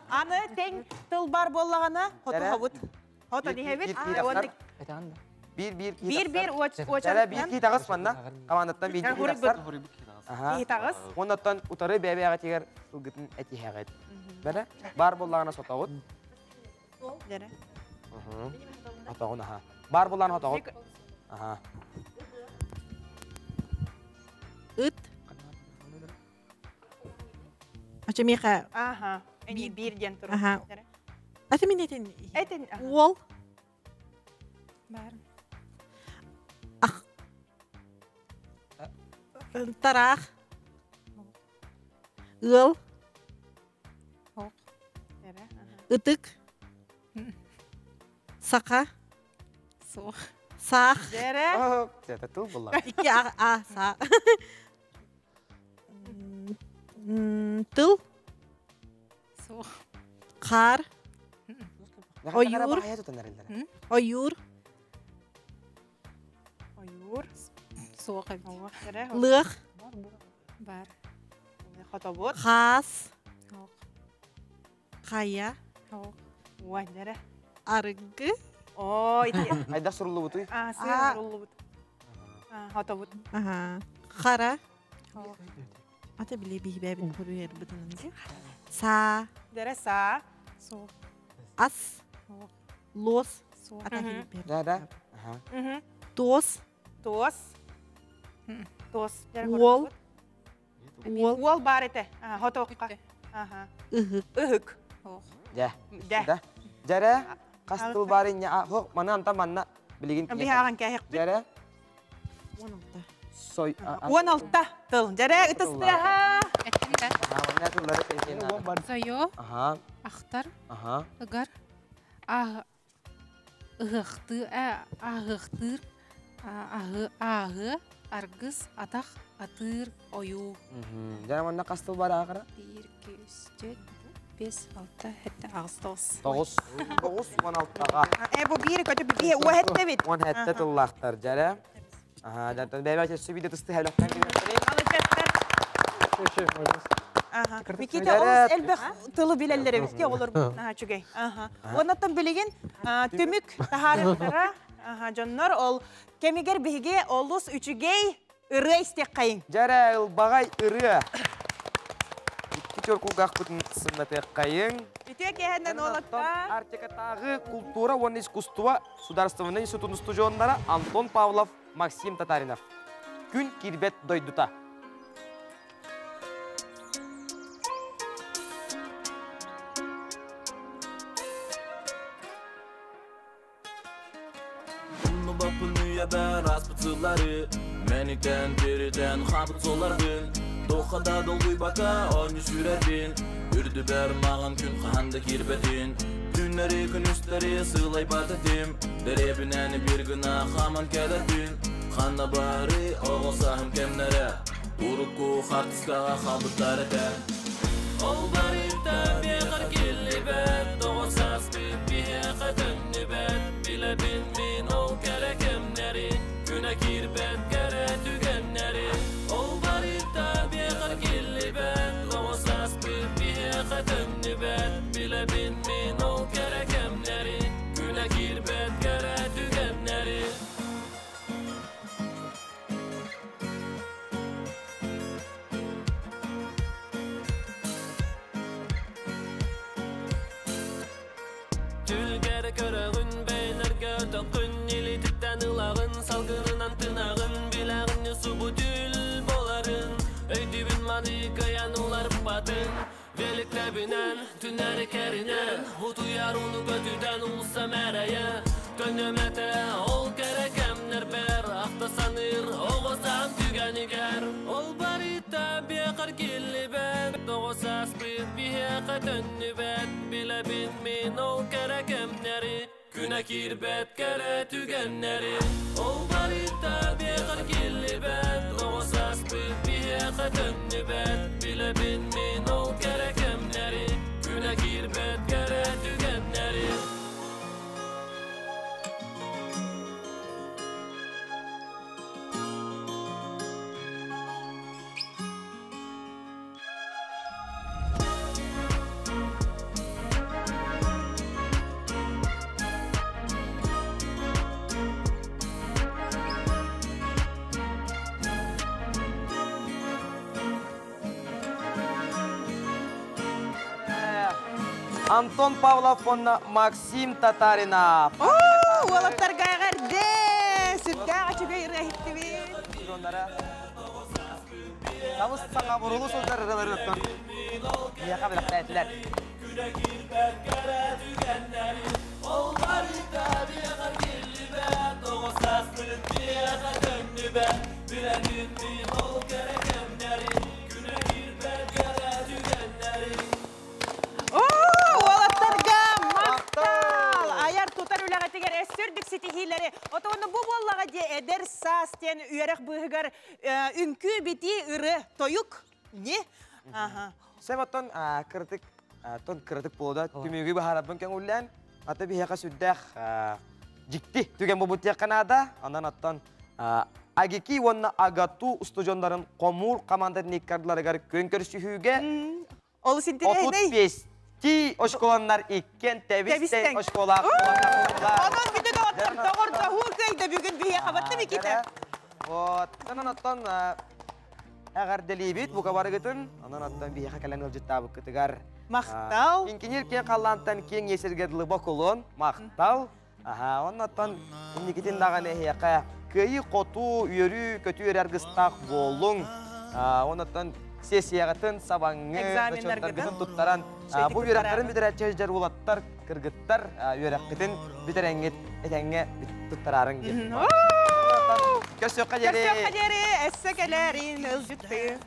Аны тең тыл бар буоллаҕына, хотуһабыт. Хотон иһэбит. Биир-биир Биир-биир Дэрэ биир кии таҕыс манна. Командаттан биир кии тахсар. Кии таҕыс. Оннаттан утары бэйэ-бэйэҕитигэр ылгытын этиһэҕит. Бэрэ бар буоллаҕына сотоҕут. Дэрэ. Хотоҕун аха. Бар булан хотоҕут. Аха. Ыт. Ача миэхэ. Аха. Эни биир диэн турар. Аха. Ата мин этин. Этин. Уол. Бар. Ах. Тараах. Ыал. Ытык. Саха. Суох. Саах. Дэрэ. Это тыл была. Икки а, а са. Тыл. Суох. Хаар. Ойуур. Ойуур. Ойуур. Суох эбит. Лыах. Бар. Хотобут. Хаас. Хайа. Уаннара. Арыгы. Ой. Айда суруллубутуй? А, суруллубут. Хотобут. Хара. Ата биле бихибэбин хоруйарбытынан. Саа. Дэрэ саа. Суох. Ас. Лос. Да, да. Туос. Туос. Туос. Уол. Уол. Уол бар этэ. Хотоққа. Ыһык. Ыһык. Дьэ. Дьэ. Дьэрэ. Хас тыл бар инне хо маны анта манна билигин Биһаҕан кээһэхпит. Дьэрэ. 16. Сой. 16 тыл. Дьэрэ ытыстыаха. Сойо. Аха. Ахтар. Аха. Ыгар. Ыһыахтыы, аһыахтыыр, аһы, ааһы, аргыс, атах, атыыр, ойуу. Дьэ, манна хас тыл бар аахара? 1, 2, 3, 4, 5, 6, 7, 8, 9. 9. 9, 16-ға. Э, бу биир көтө бие уэхеттебит. 17 тыллаахтар, дьэрэ. Аха, дьантан бэйбэ чөссө биде тысты хәлөхтэн Микита олус элбэх тылы билэллэр эбит ки оҕолор наһаа үчүгэй. Оннаттан билигин түмүк таһаарыахтара дьоннор ол кэмигэр биһиги олус үчүгэй ырыа истиэххэйиҥ. Дьэрэ ылбаҕай ырыа. Икки чоркулгаахпытын сымнатыаххайыҥ. Үтүө киэһэннэн уолаттар. Арктикатааҕы култуура уонна искусство Судаарыстыбаннай институтун устудьуоннара Антон Павлов, Максим Татаринов. Күн киирбэт дойдута. Умнубаппын үйэбэр ааспыт сыллары Мэниктэн тиритэн хаапыт суолларбын Туохха да долгуйбакка оонньуу сүүрэрбин Үрдүбэр маҕан күн хаһан да киирбэтин Түүннэри күнүстэри сылайбат этим Дэриэбинэни биир гына хааман кэлэрбин Ханна бары оҕо сааһым кэмнэрэ Урукку хартыскаҕа хаалбыттар этэ Ол барыта миэхэ киллибэт Тоҕо сааспыт биһиэхэ төннүбэт Билэбин мин ол кэрэ кэмнэри Күнэ киирбэт кэрэ түгэннэри Ол барыта миэхэ киллибэт Тоҕо сааспыт биһиэхэ төннүбэт Билэбин мин ол кэрэ кэмнэри Күнэ киирбэт кэрэ түгэннэри Түлгэрэ көрөҕүн бэйэлэргэ өтөххүн илиититтэн ылаҕын салгынынан тынаҕын билэҕин субу түүл буоларын өйдүүбүн маны кыайан уларыппатын Великтэбинэн, түннэри кэринэн, утуйар ууну көтүтэн уулусса мэрэйэ Төннөмөтө ол кэрэ кэмнэрбэр, ахта саныыр оҕо саам түгэнигэр Ол барыта биэхэр киллибэт, тоҕо сааспыт биһиэхэ төннүбэт Билэбин мин ол кэрэ кэмнэри, Күнэ киирбэт кэрэ түгэннэри Ол барыта биэхэр киллибэт Тоҕо сааспыт биһиэхэ төннүбэт Билэбин мин ол кэрэ кэмнэри Күнэ киирбэт кэрэ түгэннэри Антон Павлов уонна Максим Татаринов. Уолаттарга эҕэрдэ! Сүрдээх үчүгэй ырыа иһиттибит. Табыс саҥа бурулу сылдьар ырыаларыттан миэхэ бэлэхтээтилэр. Уолаттарга махтал! Айар тутар үлэҕитигэр өссө үрдүк ситиһиилэри. Отону бу буоллаҕа дии эдэр саас диэн үөрэх быыһыгар үҥкүү битии ыры тойук не Сөп оттон кырытык тон кырытык буолда түмүгү баһарабын көҥүллээн аты биһиэхэ сүрдээх дьикти түгэн буолбут диэххэ наада онон оттон Агики уонна Агату устудьоннарын хомуур командатын иккардыларыгар күөн көрсүһүүгэ Олус интэриэһинэй. 35 очколаннар иккиэн тэбис-тэҥ очколаах Онон бүтүн оҕоттор доҕордоһуу кыайда бүгүн биһиэхэ батта Микита. Вот. Онон оттон эҕэрдэлиибит бука барыгытын. Онон оттон биһиэхэ кэлэн ыалдьыттаабыккытыгар. Махтал. Инкинир киэҥ халлаантан киэҥ иэсэргэ дылы бокулун. Махтал. Аха, оннотон инникитин даҕаны эһиэхэ кыайыы-хотуу, үөрүү-көтүү эрэ аргыстаах буолуҥ. Оннотон сессияҕытын сабаҥҥы зачеттаргытын туттаран бу үөрэхтэрин бүтэрээччи сылдьар уолаттар, кыргыттар үөрэххитин бүтэрэҥҥит этэҥҥэ туттараарыҥ диэн. Көрсүөххэ диэри! Көрсүөххэ диэри! Өссө кэлээрин, ылдьыттыы!